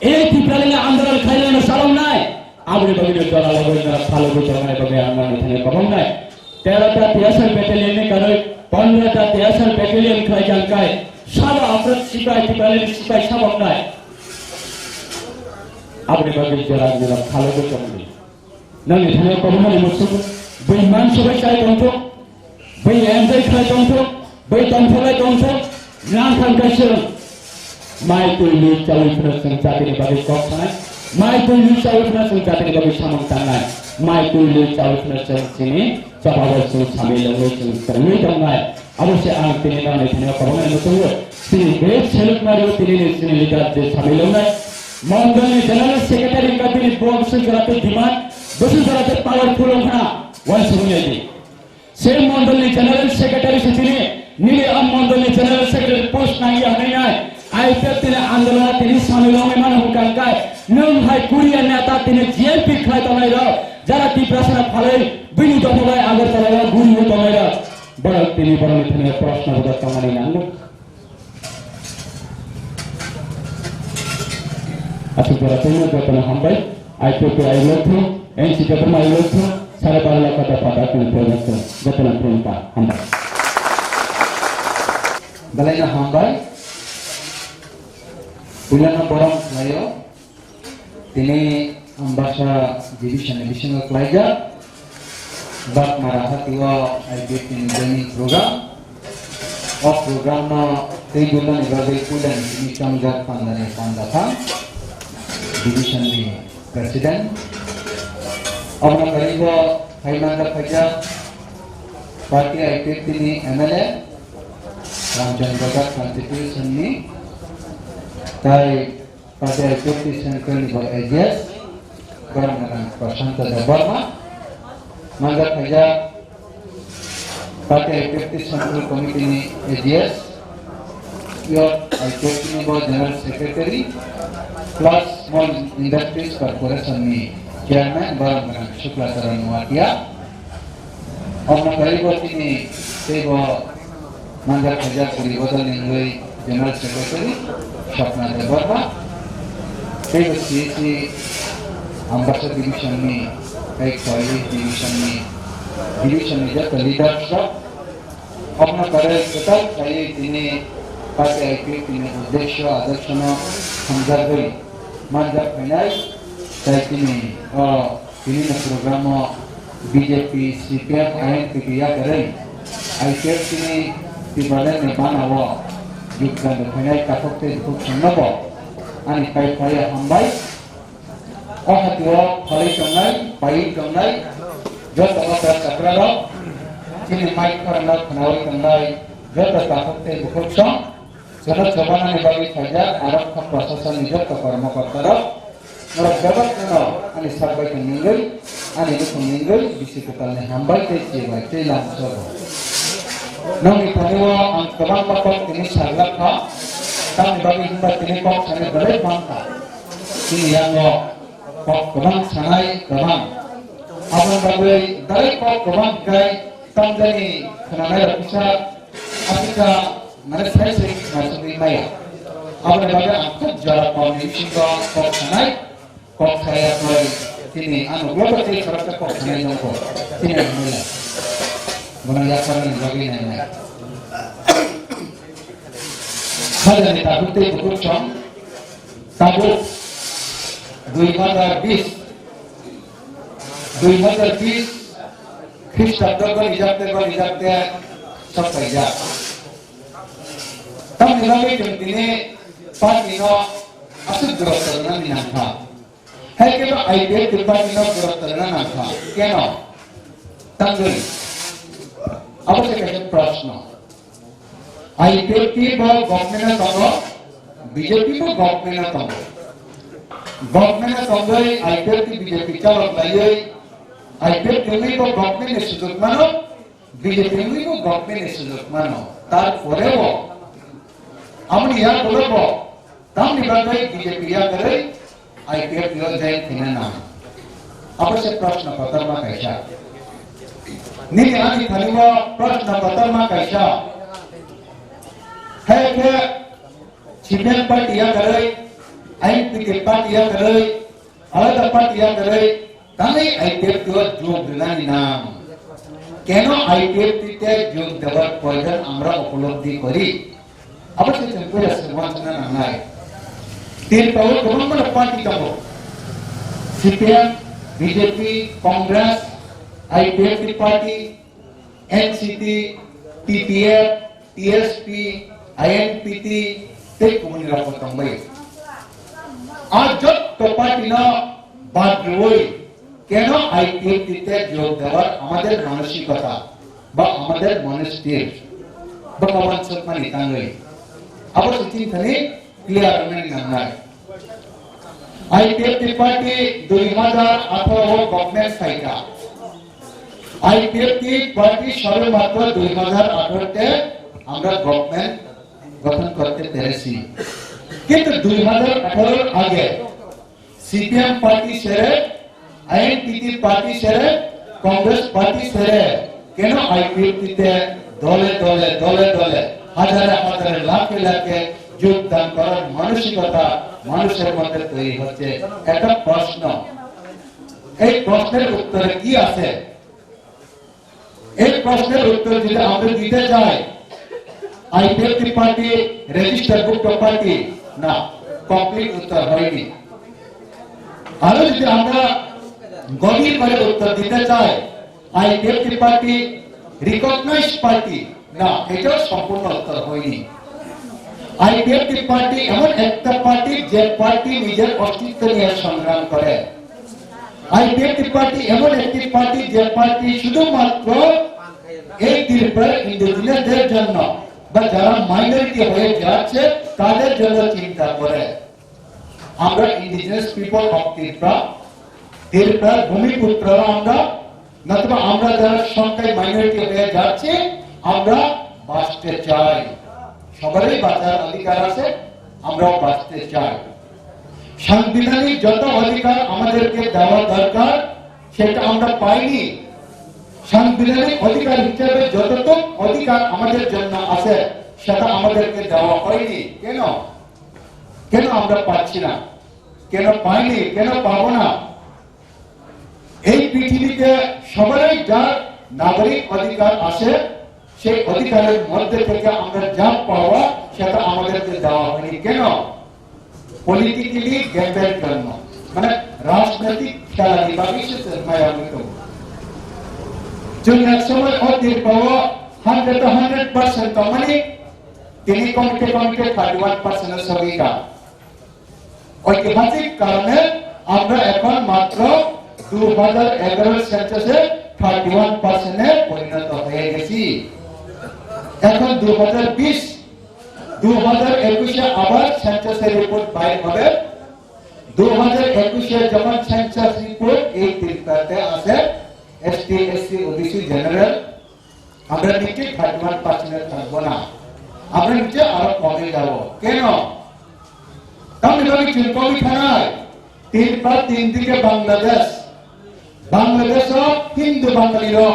Ei Tipraland ni andolon khlainai no chaloknai, aboni bagwi no jora logoi jora phalogwi tongnai bagwi ang nang thani kwbang nai. Tero ta T S R battalion ni karwi pondro ta T S R battalion khlai jang kai, sabo aphra sipai Tipraland ni sipai sabok nai. Aboni bagwi jora jora phalogwi tongnai. Nangni thani kwbangmani muchung, bui mansobai chai tongthok, bui enjoy khlai tongthok, bui tongthoklai tongthok, nang thang kaisa mai twi lui chaui phano chwng jatini bagwi kok sanai, mai twi lui chaui phano chwng jatini bagwi samung tangnai, mai twi lui chaui phano chwng chini chobabo chwng samui longwi chwng tongwi tongnai. Abo se ang tini nangni thani kwbangmani muchungo, tini great salute mario tini ni chini leader je samui longnai, mondolni general secretary wngkha tini bo bwswk jora tei demand, bwswk jora tei powerful wngkha na, uansukmani di. Se mondolni general secretary se tini, nini a mondolni general secretary post nangya hwnwi nai, I P F T ni andolona tini samui longwi mano hwnka hwnkhe, nwng hai Korea neta tini G M P khlai tongnai rok, jara Tiprasa no phalwi, bini dopha bai Agartala o guriwi tongnai rok, borok tini borokni thani proshno bodol tongmani nango. Aswk jora tongma jotono hambai. I P F T I lotho, N C Debbarma I lotho, sare baro lakha dopha dakni phaimasa jotono khulumkha, hambai. Belai no hambai. Puila no borom khlaio. Tini Ambasa division ni bisingo khlaijak. Bakmara hatio I P F T ni joining program. O program no tei dulani bagwi puilani tini chongjak pandani pandaphang division ni president. Omo karibo hai manjak khaijak party I P F T ni M L A Ramchandra Ghat constituency ni tai Party I P F T Central ni bo A G S, borok ni nang Prashanta Debbarma, manjak khaijak Party I P F T Central Committee ni A G S, Youth I P F T ni bo General Secretary, plus Small Industries Corporation ni Chairman, borok ni nang Shukla Charan Noatia. Omo karibo tini teibo manjak khaijak bwrwi bodol ni wngwi General Secretary Swapna Debbarma, teibo C A C Ambasa Division ni tei Khowai Division ni, division ni joto leaders rok. Omo kare kwtal khlaiwi tini party I P F T ni uddesyo adorsho no hamjagwi manjak phainai tei tini o Tini ni program o B J P, C P M, I N P P yakarwi I P F T ni Tipraland ni bana o yokdan rwphainai takhuk tei bukhuk songno bo ani pai phai hambai. O hati o phalwi tongnai, paiwi tongnai joto o chakra rok, chini mic khorang no khwnawi tongnai joto takhuk tei bukhuk song. Joto chobanani bagwi khaijak aro kha prasasonni joto kormokortarok norok bebak no ani sak bai tong ningwi, ani nukhung ningwi bisi kwtalni hambai tei chibai tei lamsogo. Nokni thani o ang kwbangma kok tini sajlak kha, tamni bagwi hwnba tini kok sani belai man kha. Chini yango kok kwbang sanai kwbang. Aboni bagwi belai kok kwbang khe tamjani khwnanai rok kisa Africa, mane, sai sai khasugwi maya. Aboni bagwi ang khub jora kokni bisingo kok sanai, kok saya koi tini ano global tei khoroksa kok sanai nongkho. Tini ang mula. Bono yakarni bagwi nai nai. Sajani tabuk tei bukursong, tabuk dui hazar bis, dui hazar bis Khristabdo goni jakte, goni jakte sok paijak. Tamni bagwi chwng tini party no aswk gurutto rwnani nangkha. Hai khe ba I P F T party no gurutto rwna nangkha. Keno? Tangwi. Abo se kaisa proshno. I P F T bo government o tongo, B J P bo government o tongo. Government o tongwi I P F T B J P chalok laiwi I P F T ni bo government ni sujok mano, B J P ni bo government ni sujok mano. Tarpore bo, amoni yagulo bo, tamni bagwi B J P yakarwi I P F T o join khaina nang. Abo se proshno kotorma kaisa. Nini ani thani o proshno kotorma kaisa. Hai khe C P M party yakarwi, I N P T party yakarwi, alada party yakarwi, tangwi I P F T o jog rwnani nang. Keno I P F T te jog debar proyojon amra upolobdhi kori? Abo se chwng puila se wansukna nangnai. Tripura o kwbangma party tongo. C P M, B J P, Congress, I P F T party, N C P, T P F, T S P, I N P T, tei kubuni rok bo tongbai. A jotto party no bad rwui keno I P F T te jog debar amader manosikota ba amader monosthir ba kawan sokmani tangwi. Abo se chini thani clear rwnani nangnai. I P F T party dui hazar atharo o government saikha. I P F T party সবেমাত্র দুই হাজার আঠারো তে আমরা গভর্নমেন্ট গঠন করতে পেরেছি, কিন্তু দুই হাজার আঠারোর আগে সিপিএম পার্টি ছেড়ে, আইএনপিটি পার্টি ছেড়ে, কংগ্রেস পার্টি ছেড়ে কেন আইপিএফটিতে দলে দলে, দলে দলে, হাজারে হাজারে, লাখে লাখে যোগদান করার মানসিকতা মানুষের মধ্যে তৈরি হচ্ছে? একটা প্রশ্ন। এই প্রশ্নের উত্তরে কি আছে? এই প্রশ্নের উত্তর যদি আমরা দিতে চাই, আইপিএফটি পার্টি রেজিস্টারভুক্ত পার্টি? না, কমপ্লিট উত্তর হয়নি। আরো যদি আমরা গভীর করে উত্তর দিতে চাই, আইপিএফটি পার্টি রিকগনাইজ পার্টি? না, এটাও সম্পূর্ণ উত্তর হয়নি। আইপিএফটি পার্টি এমন একটা পার্টি, যে পার্টি নিজের অস্তিত্ব নিয়ে সংগ্রাম করে। আইপিএফটি পার্টি এমন একটি পার্টি, যে পার্টি শুধুমাত্র এই ত্রিপুরার ইন্ডিজিনাসদের জন্য বা যারা মাইনরিটি হয়ে যাচ্ছে, তাদের জন্য চিন্তা করে। আমরা ইন্ডিজিনাস পিপল অফ ত্রিপুরা, ত্রিপুরার ভূমিপুত্ররা আমরা, নতুবা আমরা যারা সংখ্যায় মাইনরিটি হয়ে যাচ্ছি, আমরা বাঁচতে চাই। সবারই বাঁচার অধিকার আছে, আমরাও বাঁচতে চাই। সাংবিধানিক যত অধিকার আমাদেরকে দেওয়া দরকার, সেটা আমরা পাইনি। সাংবিধানিক অধিকার হিসেবে যতটুক অধিকার আমাদের জন্য আছে, সেটা আমাদেরকে দেওয়া হয়নি। কেন? কেন আমরা পাচ্ছি না? কেন পাইনি? কেন পাবো না? এই পৃথিবীতে সবারই যার নাগরিক অধিকার আছে, সেই অধিকারের মধ্যে থেকে আমরা যা পাওয়া, সেটা আমাদেরকে দেওয়া হয়নি। কেন? পলিটিক্যালি গেমের জন্য, মানে, রাজনৈতিক খেলানি বা বিশেষ মায়ামিত। Chwng ek somoi o tirpao hundred to hundred percent tongmani, tini komite komite thirty one percent o sogwi ka. ঐতিহাসিক কারণে আমরা এখন মাত্র দু হাজার এগারো সেন্সাসে থার্টি ওয়ান পার্সেন্টে পরিণত হয়ে গেছি। এখন দু হাজার বিশ, দু হাজার একুশে আবার সেন্সাসের রিপোর্ট বাইর হবে। দু হাজার একুশে যখন সেন্সাস রিপোর্ট এই ত্রিপুরাতে আছে, এসটি, এসসি, ওবিসি, জেনারেল, আমরা নিচে থার্টি ওয়ান পার্সেন্টে থাকবো না, আমরা নিচে আরো কমে যাব। কেন? তাহলে আমি চিন্তা করি থানায় তিন পা তিন দিকে বাংলাদেশ, বাংলাদেশও হিন্দু বাঙালিরও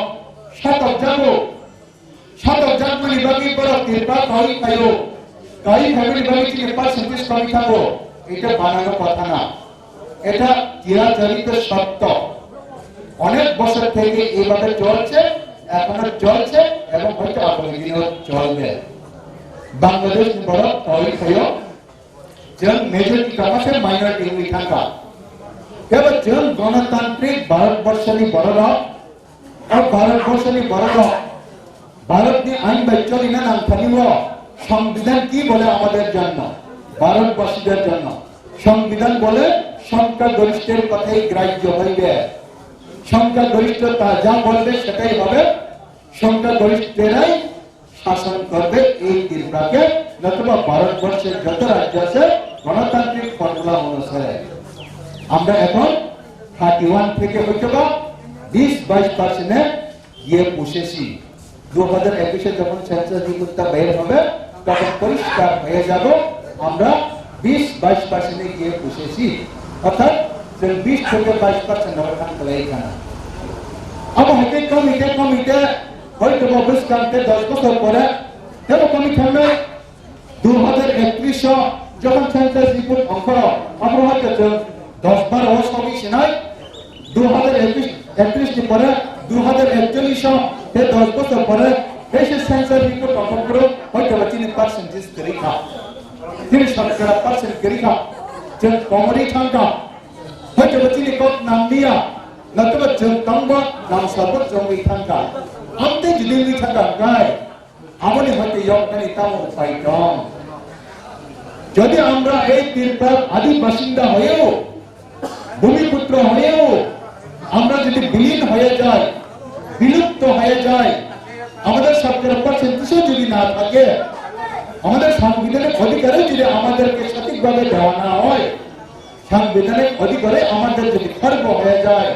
শতক যাব, শতক জাতমানি বাকি বড় তিন পা কই খাইও, কই খাইনি বাকি চিনে পার্সেন্টেজ কমি থাকো, এটা বানানো কথা না। এটা চিরাচরিত সত্য। অনেক বছর থেকে এইভাবে চলছে, এখনো চলছে এবং হয়তো আগামী দিনেও চলবে। Bangladesh ni borok tawai phaio, chwng majority tongma se minority wngwi thangkha. Tebo chwng ganatantrik Bharat Borshoni bororok, o Bharat Borshoni bororok Bharatni ain bai cholina nangthani o সংবিধান কি বলে আমাদের জন্য, ভারতবাসীদের জন্য? সংবিধান বলে সংখ্যাগরিষ্ঠের কথাই গ্রাহ্য হইবে, সংখ্যাগরিষ্ঠতা যা বলবে সেটাই হবে, সংখ্যাগরিষ্ঠেরাই শাসন করবে এই ত্রিপুরাকে, নতুবা ভারতবর্ষের যত রাজ্য আছে গণতান্ত্রিক ফর্মুলা অনুসারে। আমরা এখন থার্টি ওয়ান থেকে হয়তো বা বিশ বাইশ পার্সেন্টে গিয়ে পৌঁছেছি। দু হাজার একুশে যখন সেন্সাস রিপোর্টটা বের হবে, তখন পরিষ্কার হয়ে যাব আমরা বিশ বাইশ পার্সেন্টে গিয়ে পৌঁছেছি। অর্থাৎ বিশ থেকে বাইশ পার্সেন্ট হবে খান কলাই এখানে। Abo hai tei kami tei kami tei hoito bo bwskang tei dos bosor pore tebo kami thangnai dui hajar ektrish o jokhon census report ongkhoro, aboro hoito chwng dos baro o sogwi sinai, dui hajar ektrish, ektrish ni pore dui hajar ekchollish o tei dos bosor pore tei se census report ongkhoro hoito bo chini percentage kwrwi kha, chini shotokora percent kwrwi kha, chwng komorwi thang kha. Hoito bo chini kok nang liya, natoba chwng tongbo nang sabuk chongwi thangkha. Amtwi jodi wngwi thangkha hwnkhe, aboni hoite yoknani tamo upai tong? যদি আমরা এই ত্রিপুরার আদি বাসিন্দা হয়েও, ভূমিপুত্র হয়েও আমরা যদি বিলীন হয়ে যাই, বিলুপ্ত হয়ে যাই, আমাদের শতকরা পার্সেন্টেজও যদি না থাকে, আমাদের সাংবিধানিক অধিকারও যদি আমাদেরকে সঠিকভাবে দেওয়া না হয়, সাংবিধানিক অধিকারে আমাদের যদি খর্ব হয়ে যায়,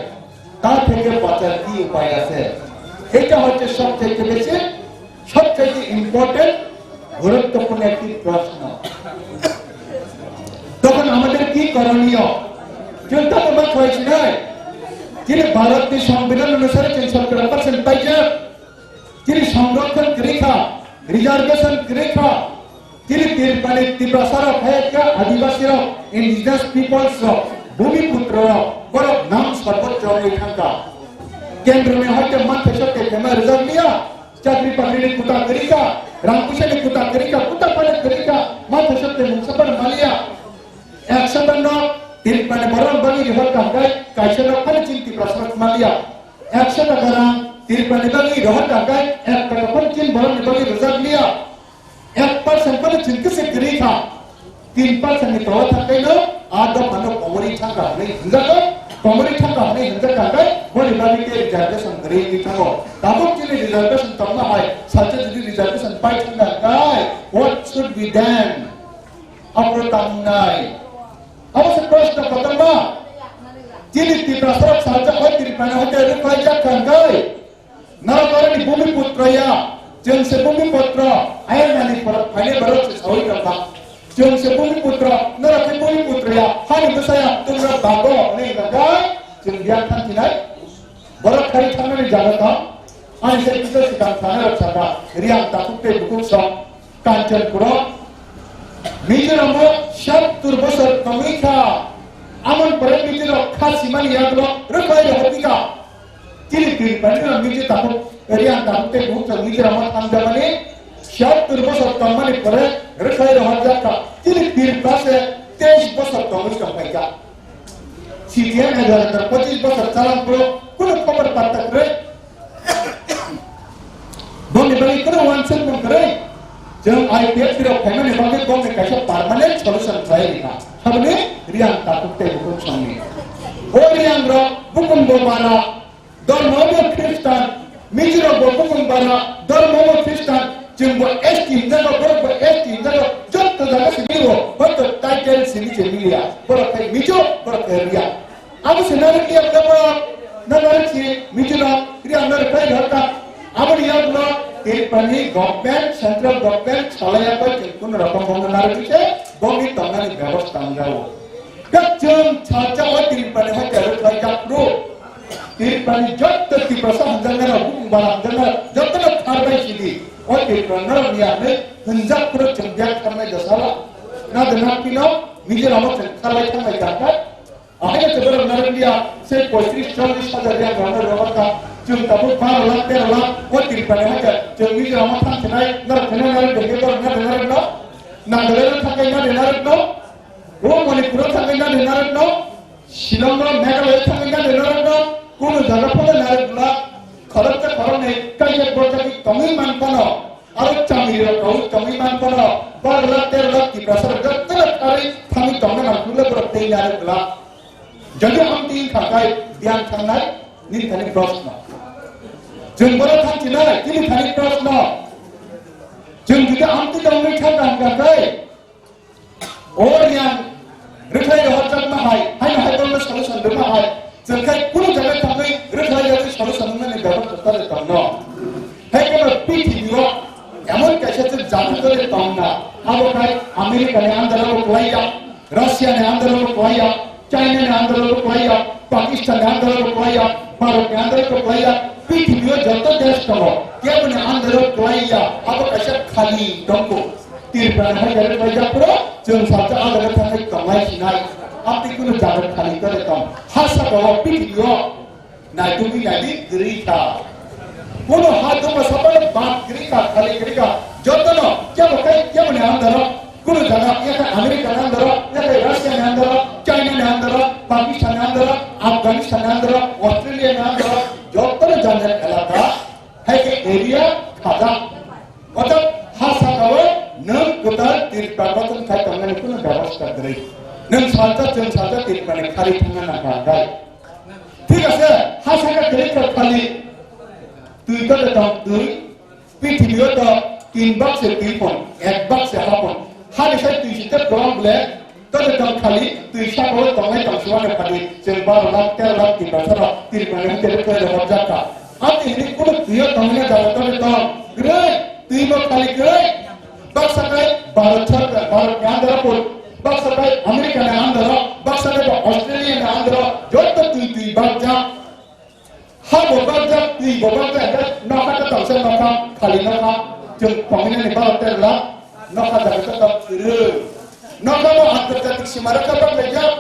তা থেকে বাঁচার কি উপায় আছে? এটা হচ্ছে সবচেয়ে বেশি, সবচেয়ে ইম্পর্টেন্ট, গুরুত্বপূর্ণ একটি প্রশ্ন। তখন আমাদের কি করণীয়? চিন্তা তো না হয়েছে নাই, তিনি ভারতনি সংবিধান অনুসারে তিন শতকরা পার্সেন্ট পাইছে। Chini সংরক্ষণ kwrwi kha, reservation kwrwi kha, chini Tripurani Tiprasa rok hai kha, Adibasi rok, indigenous peoples rok, bhumiputro rok, borok nam sarboch wngwi thangkha. Kendroni hoite manthai sokte kema rijak liya, chakri bakrini kuta kwrwi kha, rang puisani kuta kwrwi kha, kuta phano kwrwi kha, manthai sokte mungsa phano maliya. Ekso no Tripurani borok bagwi rihor kha hwnkhe kaisa no phano chini Tiprasa rok maliya. Ekso taka rang Tripurani bagwi rohor kha hwnkhe ek taka phano chini borokni bagwi rwjak liya. Ek percent phano chini kisa kwrwi kha. Tin percent ni tola thangkhaino a dophano komorwi thangkha hwnwi hwnjago. Komorwi thangkha hwnwi hwnjak kha hwnkhe boni bagwi tei reservation kwrwi wngwi thango. Tabuk chini reservation tongma hai salsa jodi reservation pai thangkha hwnkhe what should be done? Aphuru tamo wngnai. Abo se proshno kotorma. Chini Tiprasa rok salsa hoi Tripurani hoite rwkhlaijak kha hwnkhe. Norok oroni bhumiputro ya. Chwng se bhumiputro. Ayang nani phainai borok se saui tongkha. Chwng se bhumiputro. Norok khe bhumiputro ya. Hani bwsaya tumra bago hwnwi hwnkha khe chwng biyang thang thinai. Borok khari thangnani jaga tong. Ani se kisa swkang sana rok saka, Riang takhuk tei bukhuk song, Kanchanpuro. Mizoram o sattur bosor tongwi kha. Amon pore Mizoram kha simani yaglo rwkhai rok hoti kha. Chini Tripurani Mizo takhuk, Riang takhuk tei bukhuk song Mizoram o thangjamani sattur bosor tongmani pore rwkhai rok hotjak kha. Chini Tripura se teis bosor tongwi tongphai kha. C P M hai dui hazar pochis bosor chalang phuru kunu khobor patta kwrwi. Bongni bagwi kunu uansuk mung kwrwi. Chwng I P F T rok phaimani bagwi bongni kaisa permanent solution khlai rikha. Saboni Riang takhuk tei bukhuk songni. O Riang rok bukhung bo bara, Dhormo bo Khristan, Mizo rok bo bukhung bara, dhormo bo Khristan, chwng bo S T hinjago, borok bo S T hinjago, jotto jaga simi bo, hoito title simi se miliya. Borok khai Mizo, borok khai Riang. Abo se narwk liya khe borok, na narwk si Mizo rok, Riang narwk khai rok ta. Aboni yakno Tripurani government, central government salai ya koi chwng kunu rokom bo narwk se, bongni tongnani bebosta wngjago. Khe chwng salsa o Tripurani hoite rwkhlai jak phuru. Tripurani jotto Tiprasa hwnjaknai rok, bukhung bara hwnjaknai rok, jotto no kharbai sidi. O Tripura norok ni yakni hwnjak phuru chwng biyak kharnai jasala. Na de na pino, Mizoram o chwng kharbai thangnai tangkha. Ahai no chwng borok narwk liya, sei poitris chollis hajar yang rok narwk kha. Chwng tabuk baro lakh, tero lakh, o Tripurani hai khe chwng Mizoram o thang khenai, norok khenai narwk de khe borok na de narwk kaisa borjagwi tongwi man phano, aro chamiri rok tongwi tongwi man phano, baro lakh tero lakh Tiprasa rok jotono kharwi thangwi tongna nang phuru le borok tei narwk glak. Jodi amtwi wngkha khe biyang thangnai nini thani proshno. Chwng bono thangchinai, chini thani proshno. Chwng jodi amtwi tongwi thangkha hwnkha khe, o yang rwkhlai rohorjakma hai, haino hai borokno solution rwma hai, chwng khai kunu jaga thangwi rwkhlai jagwi solution wngnani bebostha tongno. Hai khe bo pithibio emon kaisa chwng jaga tongna, abo khai America ni under o klaiya, Russia ni under o klaiya, China ni under o klaiya, Pakistan ni under o klaiya, Bharat ni under o klaiya, pithibio joto desh tongo, keboni under o klaiya, abo kaisa khali tongo. Tripura ni hai direct klai jak phuru, chwng salsa a jaga thangwi tonglai sinai. Amtwi kunu jaga khali tore tong. Ha saka o pithibio naitugwi naidi kwrwi kha. Kunu ha duma sapano bad kwrwi kha, khali kwrwi kha. Jotono kebo kai keboni andaro, kunu jaga, ya khe America ni andaro, ya khe Russia ni andaro, China ni andaro, Pakistan ni andaro, Afghanistan ni andaro, Australia ni andaro, jotono janjak elaka, hai khe area khajak. Orthat ha saka o nwng kwtal Tripura gotong khai tongnani kunu bebostha kwrwi. Nwng salsa, chwng salsa Tripura ni khari thangna nangkha khe. Thik ase, ha saka kwrwi kha khali twi to de tong twi, pithibio to tin bak se twi pon, ek bak se ha pon. Ha ni sai twi si te kwbang ble, to de tong khali twi saka o tongnai tong suwano khali chwng baro lakh tero lakh Tiprasa rok Tripura ni hwnkhe rwkhlai rw hor jak kha. Amtwi hwnwi kunu twi o tongmani jaga to de tong kwrwi, twi bo khali kwrwi. Baksa khe Bharat sarkar, Bharat ni andaro pun, baksa khe America ni andaro, baksa khe Australia ni andaro, joto twi twi bakjak. Ha bo bakjak, twi bo bakjak, nokha ta tongsa nokha, khali nokha, chwng tongmani baro tero lakh, nokha jaga ta tong kwrwi. Nokha bo antarjatik sima rokha baklaijak.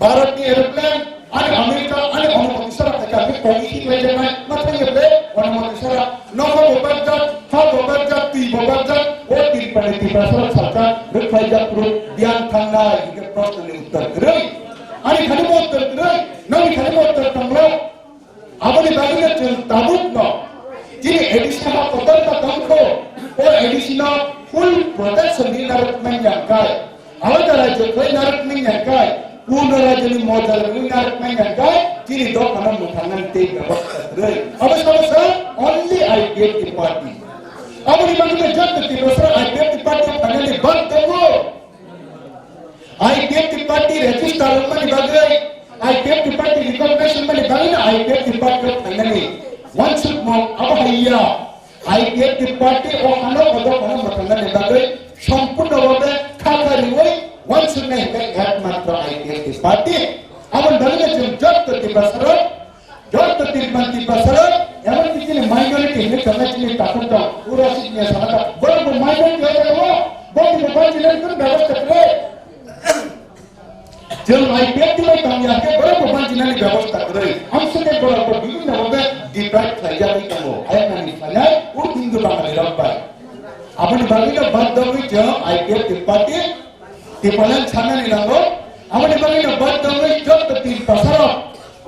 Bharat ni aeroplane, ani America, ani Anumati Sara khaikha, ani kogi hik lai janai, ma thang ye ble, Anumati Sara, nokha bo barjak, ha bo barjak, twi bo barjak, o Tripura ni Tiprasa rok salsa, rwkhlai jak phuru, biyang thangnai, hingke proshno ni uttor kwrwi. Ani khani bo uttor kwrwi, nani khani bo uttor tonglo. Aboni bagwi no chwng tabuk no chini A D C ha kotor ta tongkho, o A D C no full protection ni narwk manya kai. Alada rajyo khlai narwk manya kai. Purno rajyo ni moja rwgwi narwk manya kai. Chini dophano mwthangna tei bebostha kwrwi. Abo samo sa only I P F T party. Aboni bagwi no joto Tiprasa I P F T party phainani bad tongo. I P F T party register wngmani bagwi, I P F T party recognition mani bagwi no I P F T party o phainani wansukmung abo hai ya. I P F T party o hano o dophano mwthangna ni bagwi sompurno bhabe kha kha riwi wansuknai hwnkhe ekmatro I P F T party. Aboni bagwi no chwng joto Tiprasa rok Joto Tripura, Tiprasa rok, emon ki chini minority hinwi tongna chini takhuk tong, ura sik niya sana ta, borok bo minority oi jaga o, borok bo banchina ni kunu bebostha kwrwi. Chwng I P F T bai tong ya khe borok bo banchinani bebostha kwrwi. Amswkhe borok bo bibhinno bhabe deprive khlaijagwi tongo. Ayang nani sanai, ur Hindu Bangali rok bai. Aboni bagwi no badhyo wngwi chwng I P F T party Tipraland sanani nango. Aboni bagwi no badhyo wngwi joto Tiprasa rok,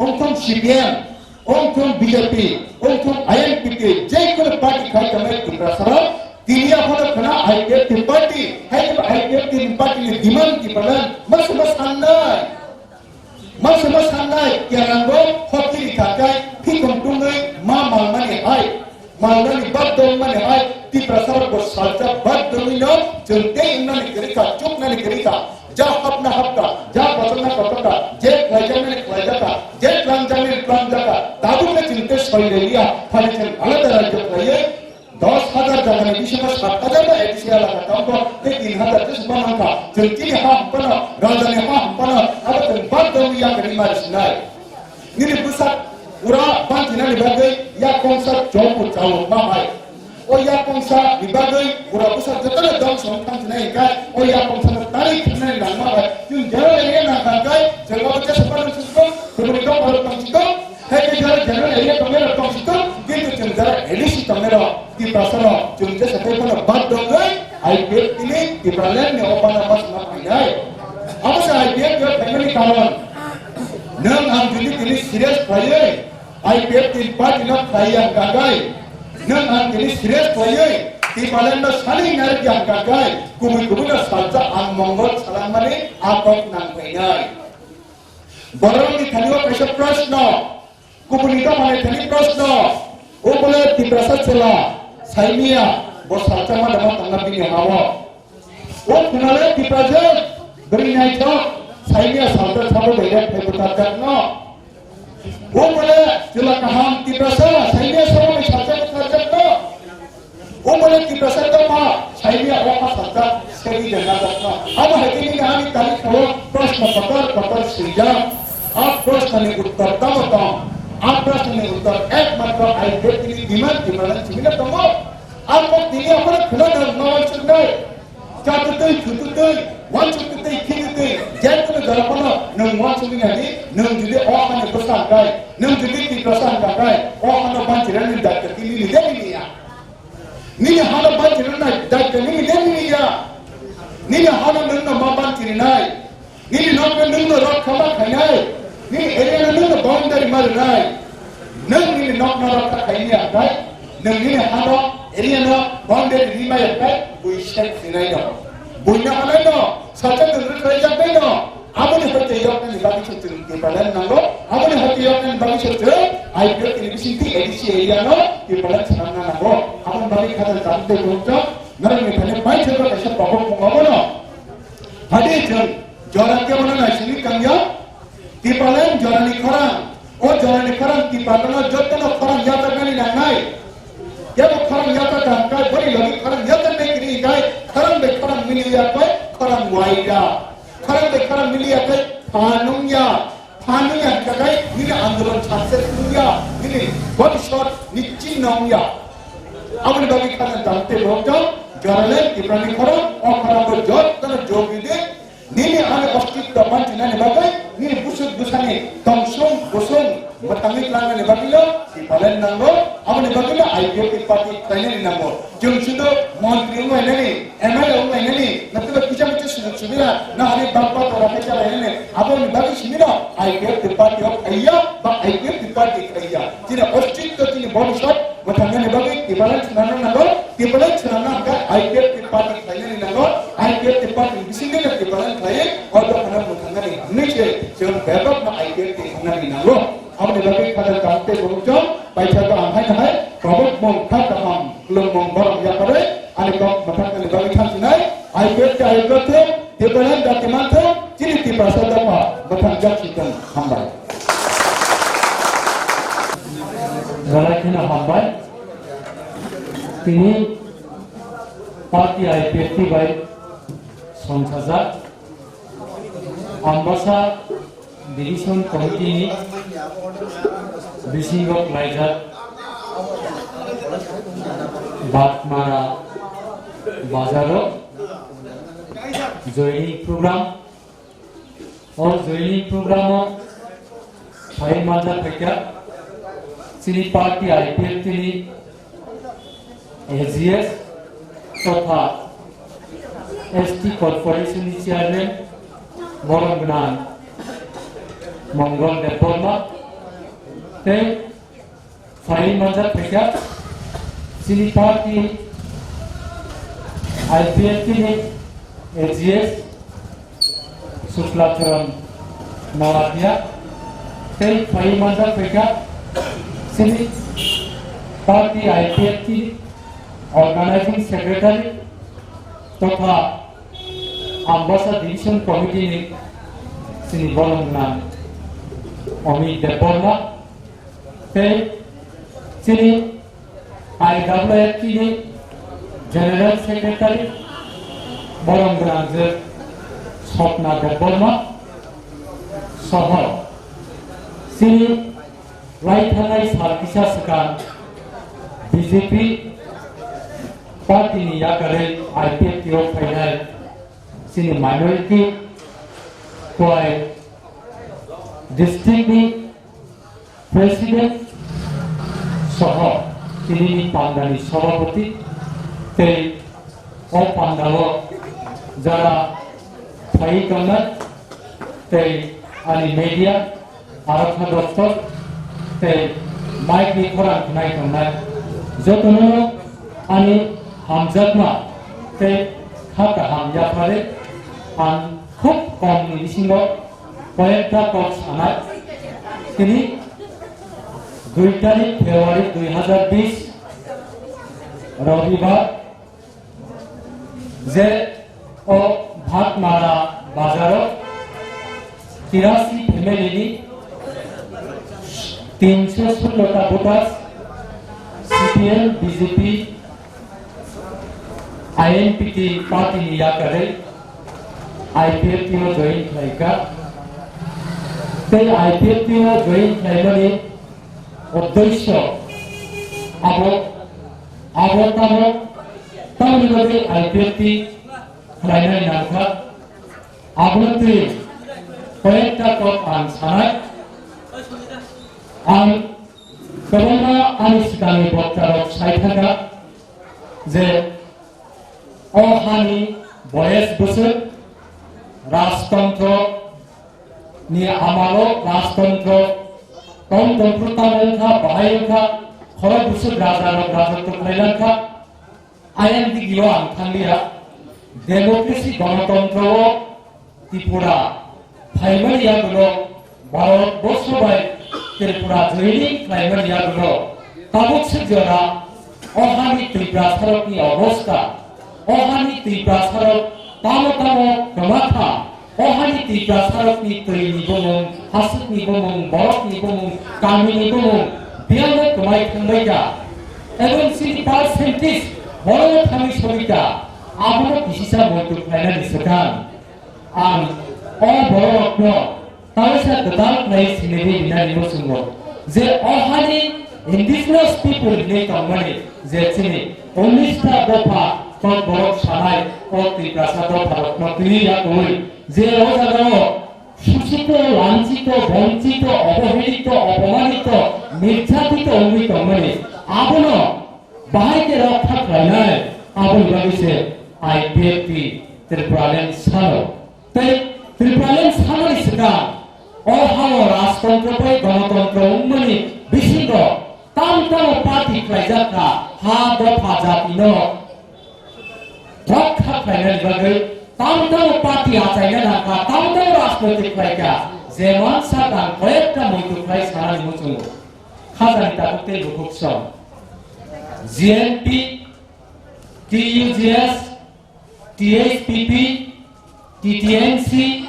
wngthung C P M, wngthung B J P, wngthung I N P T, jekono party khai tongnai Tiprasa rok, tini aphano khna I P F T party, hai I P F T party ni demand Tipraland, masa ma sannai. Masa ma sannai, kerango hokiri khakai, phikong tungwi ma malmani hai. Malnani bad dongmani hai, Tiprasa rok bo salsa bad dongwi no, chwng tei wngnani kwrwi kha, chuknani kwrwi kha, ja hapna hapka, ja kotorna kotorka, je khlaijaknani khlaijaka, je tlangjaknani tlangjaka, tabuk khe chwng tei soi rwliya, phani chwng alada rajyo khlaiwi, dos hajar jagani bisingo sat hajar no A D C elaka tongo, tei tin hajar jesukma mankha, chwng chini ha hwnphano, rajani ha hwnphano, abo chwng bad dongwi yakarwi mari sinai. Nini bwsak ura bantinani bagwi yak kongsa chobu chawo ma hai. O yak kongsa ni bagwi ura bwsak jotono dongso wng thang sinai hinkhe o yak kongsa no tari thumnani nangma hai. Chwng general area nang thang kai chwng abo jesa pano sukong, kubuni dong aro tong sikong. Hai khe jara general area tongnai rok tong sikong, kintu chwng jara A D C tongnai rok Tiprasa rok chwng jesa phai phano bad dongwi I P F T ni Tipraland ni o pana mas ma phainai. Abo se I P F T phaimani karon. Nwng ang jodi tini serious khlaiwi, I P F T ni party no khlai yang kakai, nwng ang tini serious khlaiwi Tipraland no sani narwk yang kakai, kubui kubui no salsa ang mongol salangmani a kok nang phainai. Borokni thani o kaisa proshno, kubuni dophani thani proshno, o bole Tiprasa chwla, saimia, bo salsa ma dama tangna bini ha-o. O khunale Tiprasa bwrwi naithok, saimia salsa sabo bai rek phai bwtharjakno. O bole chwla kaham Tiprasa, saimia sabo bai salsa bwtharjakno. O bole Tiprasa tongma, saimia o ha salsa, segi jana tongma. Abo hai khe nini ani tani khawo proshno kotor kotor swijak. A proshnoni uttor tamo tong? A proshnoni uttor ekmatro I P F T ni demand, Tipraland simi no tongo. A kok tini aphano khwna nang ma wansuknai. Chatutwi, thututwi, wansukutwi, khitutwi, jekunu jora phano nwng wansuknai nadi, nwng jodi o hani bwsa hwnkhe, nwng jodi Tiprasa hwnkhe, o hano banchirani dakti nini de nini ya. Nini hano banchirinai dakti nini de nini ya. Nini hano nwngno ma banchirinai. Nini nokno nwngno rokha ma khainai. Nini area no nwngno boundary ma rwnai. Nwng nini nokno rokha khaini akhai. Nwng nini hano area no boundary rima yakhai. Bui sek sinai no. Bui na hanai no. Sacha nwng rwkhlai jaknai no. Aboni hoite yoknani bagwi se chwng Tipraland nango, aboni hoite yoknani bagwi se chwng I P F T ni bisingtwi A D C area no Tipraland swnamna nango. Aboni bagwi khajang chapte tongchok, norokni thani bai chwngno kaisa pabok mung abono. Hadi chwng jora kebono naisingwi tangya, Tipraland jorani khorang, o jorani khorang Tipraland no jotono khorang yajaknani nangnai. Kebo khorang yajak tangkha, boni logi khorang yajaknai kiri kai, khorang bai khorang mili yakhai, khorang waida. Khorang bai khorang mili yakhai, pha nungya. Pha nungya hwnkha khai nini andolon success nungya, nini bhobishyot nischin nungya. Aboni bagwi khajang chapte tongchok, jorale Tiprani khorang, o khorang bo jotono jogidi, nini ani ostitto banchinani bagwi, nini busuk busani tongsong bosong mwthangwi tlangnani bagwino Tipraland nango, aboni bagwino I P F T party khlainani nango. Chwng sudu montri wnglainani, M L A wnglainani, natwba kisa misa sujok subida, nahani bangpa tora khe chalainani, aboni bagwi simino I P F T party o khaiya, ba I P F T party khaiya. Chini ostitto chini bhobishyot mwthangnani bagwi Tipraland swnamna nango, Tipraland swnamna hwnkhe I P F T party khlainani nango, I P F T party ni bisingtwi no Tipraland khlaiwi, o dophano mwthangnani hwnwi se chwng bebakno I P F T wngnani nango. Aboni bagwi khajang chapte borok chwng paithago ang haino hai kobok mung kha kaham, khulum mung borom yakarwi ani kok mwthangni bagwi thansinai, I P F T ayuk thung, Tipraland dati man thung, chini Tiprasa dopha mwthang jak si thung. Hambai. Belai kheno hambai. Tini party I P F T bai songchajak Ambasa Division Committee ni bisingo khlaijak Batmara bazaro joining program. O joining program o phai manjak phaikha chini party I P F T ni A G S totha S T Corporation ni Chairman borom gwnang Mongol Debbarma tei phai manjak phaikha chini party I P F T ni A G S Suklacharan Naratia tei phai manjak phaikha chini party I P F T Organizing Secretary totha Ambasa Division Committee ni chini borom gwnang Amit Debbarma tei chini I W F T ni General Secretary borom gwnang je Swapna Debbarma soho chini lai thangnai sal kisa swkang B J P party ni yakarwi I P F T o phainai chini minority kwai district ni President soho tinini pandani sabhapati tei o pandao jara phai tongnai tei ani media, Arokha Doptor tei Bike ni khorang khwnai tongnai jotono ani hamjakma tei kha kaham yapharwi ang khub kom ni bisingo koyekta kok sanai. Tini dui tarik February dui hazar bish Robibar, je o Bhatmara bazaro tirasi family ni tinsho sullo ta voters C P M, B J P, I N P T party ni yakarwi I P F T o join khlaikha. Tei I P F T o join khlaimani uddesyo abo, abo tamo, tamoni bagwi I P F T khlainani nangkha. Abono twi koyekta kok ang sanai. Ang kwbangma ani swkangni boktarok sai thangkha je o hani boyes bwswk rajtontro ni amalo rajtontro, tontontro tamo wngkha, bahai wngkha, khorok bwswk rajarok rajotw khlai langkha. Ayang digio ang thanglia, democracy gonotontro o Tripura phaimani yagulo, Bharat borsho bai Tripura joining khlaimani yagulo, tabuk swk jora o hani Tiprasarokni obostha, o hani Tiprasarok tamo tamo kwmakha, o hani Tiprasarokni twini bumung, hasukni bumung, borokni bumung, kamini bumung, biyangno kwmai thangbaikha. Ebong chini percentage borok thangwi sogwikha, abono kisisa moitu khlainani swkang. Ang o bororokno taisa kwtal khlai sinigwi rinani muchungo je o hani indigenous people hinwi tongmani je chini unis ta dopha kokborok sanai o Tiprasa dopharokno twiwi yakwi je o jagao shushito, lanchito, bonchito, obohelito, opomanito, nirjatito wngwi tongmani abono bahai khe rokha khlainai aboni bagwi se I P F T Tripuraland salo. Tei Tripuraland sanani swkang o hao rajtontro bai gonotontro wngmani bisingo tamo tamo party khlaijak kha ha dopha jatino rokha khlainani bagwi tamo tamo party achaina nangkha, tamo tamo rajnoitik khlaikha, je mansa tang koyekta muitu khlai sanani muchungo. Khajani tabuk tei bukhuk song G N P, T U G S, T H P P, T T M C,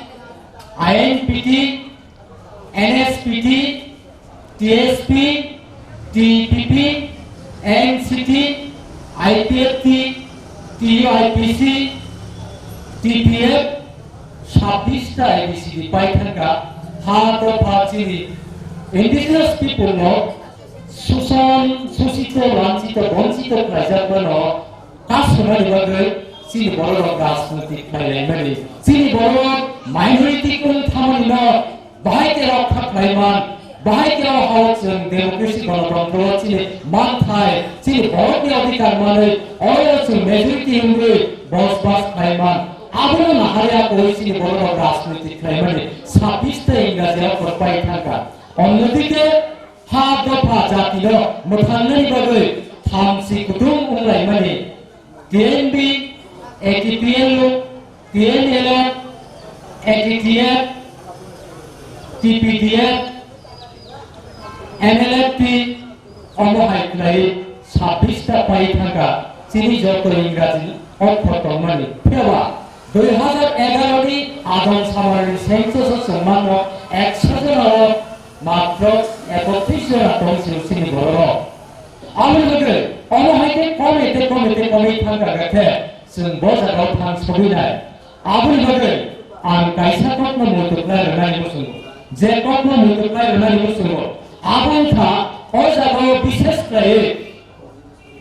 I N P T, N S P T, T S P, T P P, N C T, I P F T, T U I P C, T P F, sabbish ta A B C D pai thangkha, ha dopha chini indigenous people no suson, susito, lanchito, bonchito khlaijakmano kasumani bagwi chini bororok rajniti khlailaimani, chini bororok minority wng thamanino bahai khe rokha khlaiman, bahai khe o hao chwng democracy gonotontro chini manthai, chini borokni odhikar manwi oro chwng majority wngwi bosbas khlaiman, abono naharya koi chini bororok rajniti khlaimani sabbish ta Ingraji o khorpai thangkha. Onnodike ha dopha jatino mwthangnani bagwi thamchi kutung wnglaimani T N B, A T P L U, T N L F, A T T F, T P D F, N L F T, omo hai khlai sabbish ta pai thangkha chini joto Ingraji okhor tongmani. Phiyaba dui hazar egaro ni Adam Samar ni census o chwng mano ekso jona o matro ekotris jona tong si chini borok rok. Aboni bagwi omo hai khe komete komete komwi thangkha khe chwng bo jagao thang sogwi nai. Aboni bagwi ang kaisa kokno muitu khlai rwnani muchungo. Je kokno muitu khlai rwnani muchungo, abo wngkha o jagao bishesh khlaiwi,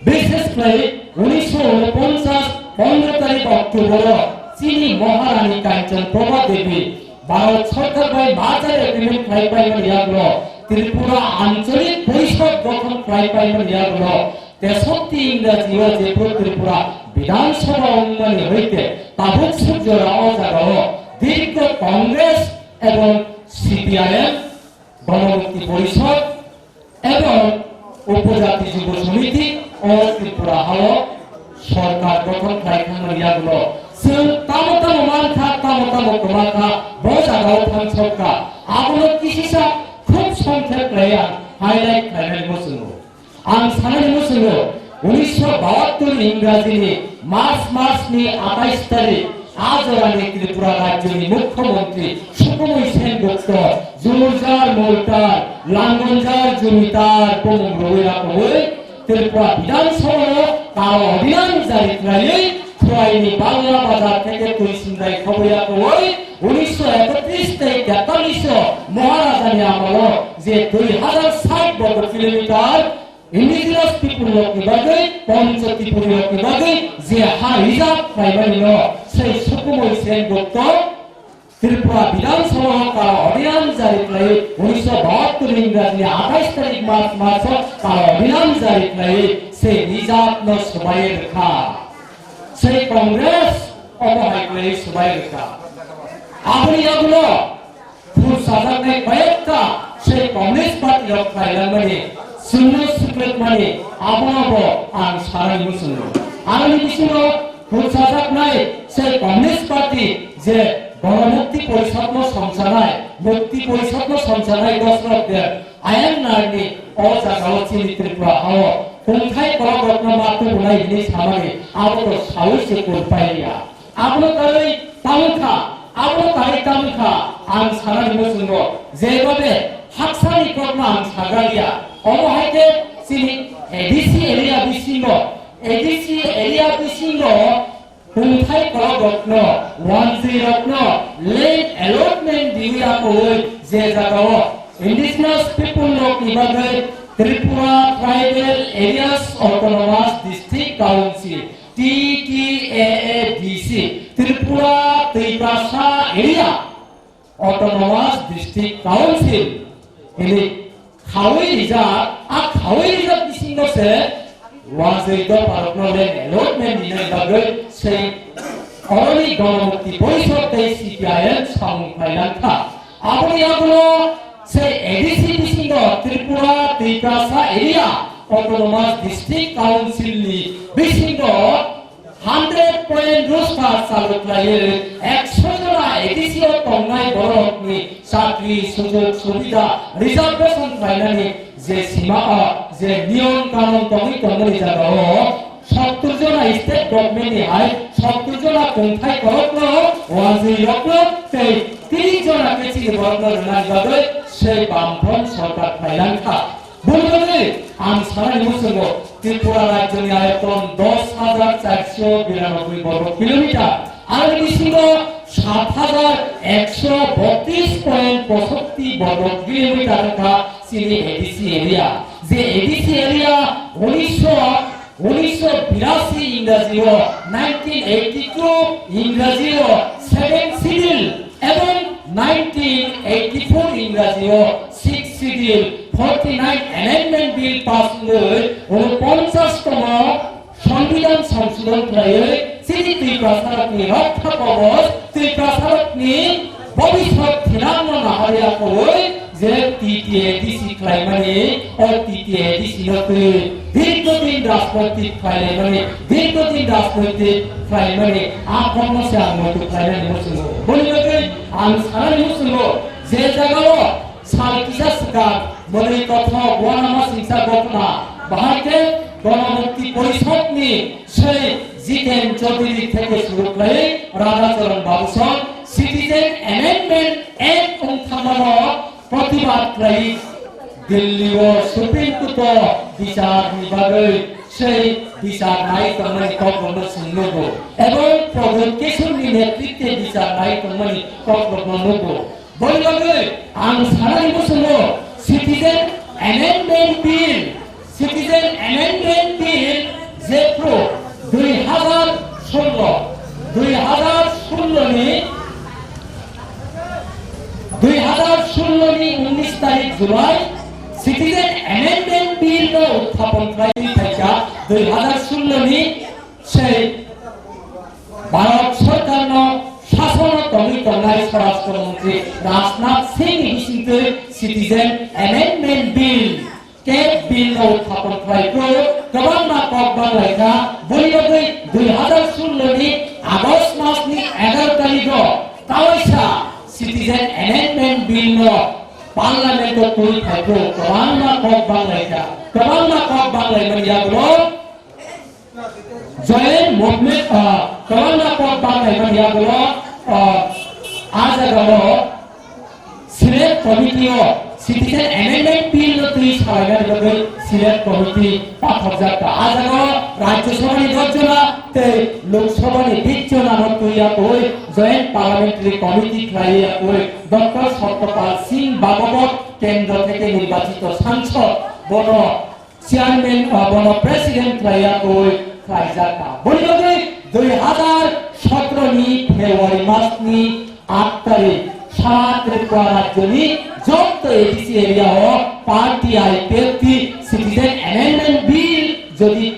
bishesh khlaiwi unisho unoponchas pondro tarik October o chini Maharani Kanchan Prabha Devi Bharat Sarkar bai merger agreement khlai paimani yagulo, Tripura Anchalik Porishad gothon khlai paimani yagulo, teshotti Ingraji o jephru Tripura Bidhan Sabha wngmani hoite tabuk suk jora o jagao dirgho Congress ebong C P I M, Ganamukti Porishad, ebong Upojati Jubo Samiti o Tripura hao sorkar gothon khlai thangmani yagulo chwng tamo tamo mankha, tamo tamo kwmakha, bo jagao thangsokha. Abono kisisa khub songkhep khlai ang highlight khlainani muchungo. Ang sanani muchungo, unisho bahattor Ingrajini March masni atais tarik a jorani Tripura rajyoni Mukhyamantri Sukhmoy Sen Gupta jurjar moltar, langonjar jumitar bumung rwui rakhogwi Tripura Bidhan Sabhao karo ordinance jari khlaiwi Khwaini Bangla Bazar theke twi sindai khobwi rakhogwi unisho ekatris tei tetallish o Maharajani amolo je dui hajar sait borgo kilometer indigenous people rokni bagwi, Pancho Tripuri rokni bagwi je ha reserve khlaimani no sei Sukhmoy Sen Gupta Tripura Bidhan Sabha o karo ordinance jari khlai unisho bahattor Ingrajini atais tarik March maso karo ordinance jari khlai sei reserve no swbai rwkha. Sei Congress omo hai khlai swbai rwkha. Aboni yagulo khursajaknai kayekta sei Communist Party rok khlailangmani, chwngno swkrekmani, abono bo ang sanani muchungo. Aroni bisingo khursajaknai sei Communist Party je Ganamukti Porishad no songchanai, Mukti Porishad no songchanai Dosrok de ayang narni o jagao chini Tripura hao kungthai kolok rokno ma tubunai hinwi samani abo to saui se kurpai ya. Abono karwi tamo kha, abono karwi tamo kha, ang sanani muchungo, jeba be haksani kokno ang saga liya. Omo hai khe chini A D C area bisingo, A D C area bisingo kungthai kolok rokno, wanjwi rokno land allotment diwi akowi je jagao indigenous people rokni bagwi Tripura Tribal Areas Autonomous District Council, T T A A D C, Tripura Tiprasa Area Autonomous District Council, ini khawi rijak, a khawi rijak bisingo se wanjwi dopharokno land allotment dinani bagwi sei oroni Ganamukti Porishad tei C P I M samung khlai langkha. Aboni yagulo sei A D C bisingo Tripura Tiprasa Area Autonomous District Council ni bisingo hundred point roster chalu khlaiwi ekso jona A D C o tongnai borokni chakri, sujog, subida, reservation khlainani je sima, o je niyom kanun tongwi tongmani jagao sottor jona state government ni hai sottor jona kungthai korokno, wanjwi rokno tei tris jona khe chini borokno rwnani bagwi sei bamfront sorkar khlai langkha. Boni bagwi ang sanani muchungo Tripura rajyoni ayoton dos hajar charso biranoboi borgo kilometer, aroni bisingo sat hajar ekso botris point posotti borgo kilometer wngkha chini A D C area. Je A D C area unisho unisho birasi Ingraji o, nineteen eighty two Ingraji o seven schedule ebong nineteen eighty four Ingraji o six schedule, forty nine Amendment Bill pass wngwi unoponchas tomo Songbidhan songsodhon khlaiwi chini Tiprasarokni rokha koboj, Tiprasarokni bobiswt thinangno naharya koboi je T T A D C khlaimani, o T T A D C no twi dirghodin rajnoitik khlailaimani, dirghodin rajnoitik khlaimani, a kokno se ang muitu khlainani muchungo. Boni bagwi ang sanani muchungo, je jagao sal kisa swkang mwnwi kothok uanama singsa ghotona, bahai khe Ganamukti Porishad ni sei Jiten Chaudhary theke suru khlai Radhacharan Babu song Citizen Amendment Act wngthangmano protibad khlai Delhi o Supreme Court o bichar ni bagwi sei bichar nai tongmani kokrokno sung nugo, ebong Pradyot Kishore ni netritwe bichar nai tongmani kokrokno nugo. Boni bagwi ang sanani muchungo Citizen Amendment Bill, Citizen Amendment Bill jephru dui hajar solo, dui hajar solo ni, dui hajar solo ni unis tarik July Citizen Amendment Bill no uthapon khlaiwi phaikha, dui hajar solo ni sei Bharat Sarkar no sasono tongwi tongnai Swarashtra Montri Rajnath Singh ni bisingtwi Citizen Amendment Bill, Cap Bill Uthapon khlai phuru kwbangma kok banglaikha. Boni bagwi dui hazar sullo ni August mas ni egaroh tarikh o kawaisa Citizen Amendment Bill no Parliament o twi phai phuru kwbangma kok banglaikha. Kwbangma kok banglaimani yagulo Joint Movement, ah, kwbangma kok banglaimani yagulo, ah, a jagao Select Committee o Citizen Amendment Bill no twi salainani bagwi Select Committee pathokjak kha. A jagao Rajya Sabha ni dos jona tei Lok Sabha ni bish jona no twi yakwi Joint Parliamentary Committee khlai yakwi Doctor Satyapal Singh Bhagavat Kendra theke nirbachito sangsad bono Chairman, ah, bono President khlai yakwi khlaijak kha. Boni bagwi dui hazar sotro ni February mas ni aat tarikh sara Tripura rajyo ni joto A D C area o party I P F T Citizen Amendment Bill jodi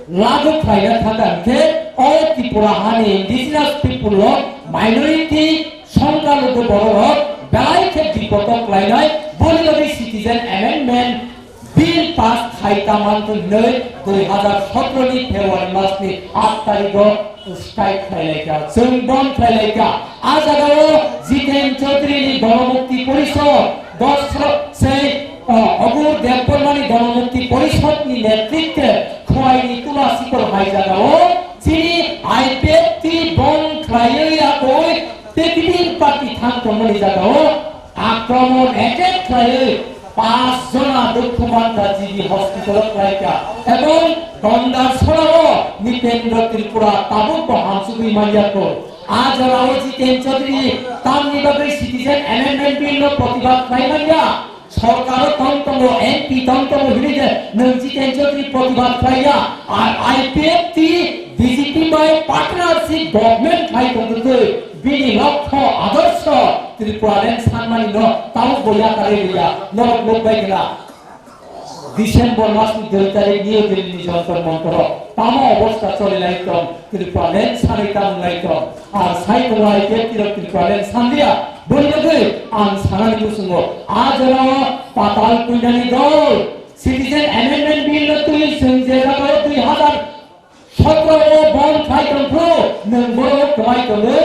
lagu khlaina thangkha hwnkhe o Tripura hani indigenous people o minority songkhalugo bororok belai khe bipodok khlainai. Boni bagwi Citizen Amendment Bill pass khai tangmani hwnwi dui hazar sotro ni February mas ni aat tarikh o strike khlailaikha, chwng bond khlailaikha. A jagao Jiten Chaudhary ni Ganamukti Porishad, Dosro-, sei, o, Agur Debbarma ni Ganamukti Porishad ni netritwe Khowai ni Tula Sikol hai jagao chini I P F T bond khlaiwi yakwi tei bini party thang tongmani jagao akromon attack khlaiwi paanch jona dukhu mankha G B hospital o khlaikha ebong Gondasora o Nitendra Tripura tabuk bo hamsugwi manyakho. A jorao Jiten Chaudhary tamni bagwi Citizen Amendment Bill no protibad khlai manya. Sorkaro tong tongo, M P tong tongo hwnwi je nwng Jiten Chaudhary protibad khlaiya, ar I P F T B J P bai partnership government khlai tongtwi bini lokho adorsho Tripura reng sanmani no tabuk bo yakarwi rwya, norok nukbai khna. December mas ni dui tarikh New Delhi ni Jantar Mantar o tamo obostha choli lai tong, Tripura reng sanwi tamo lai tong. Ar sai tonglai khe tirok Tripura reng sanliya. Boni bagwi ang sanani musungo a jorao Patal Punyani dol Citizen Amendment Bill no twi chwng je jagao dui hazar sotro o bond khai tongphuru nwng borok kwmai tongwi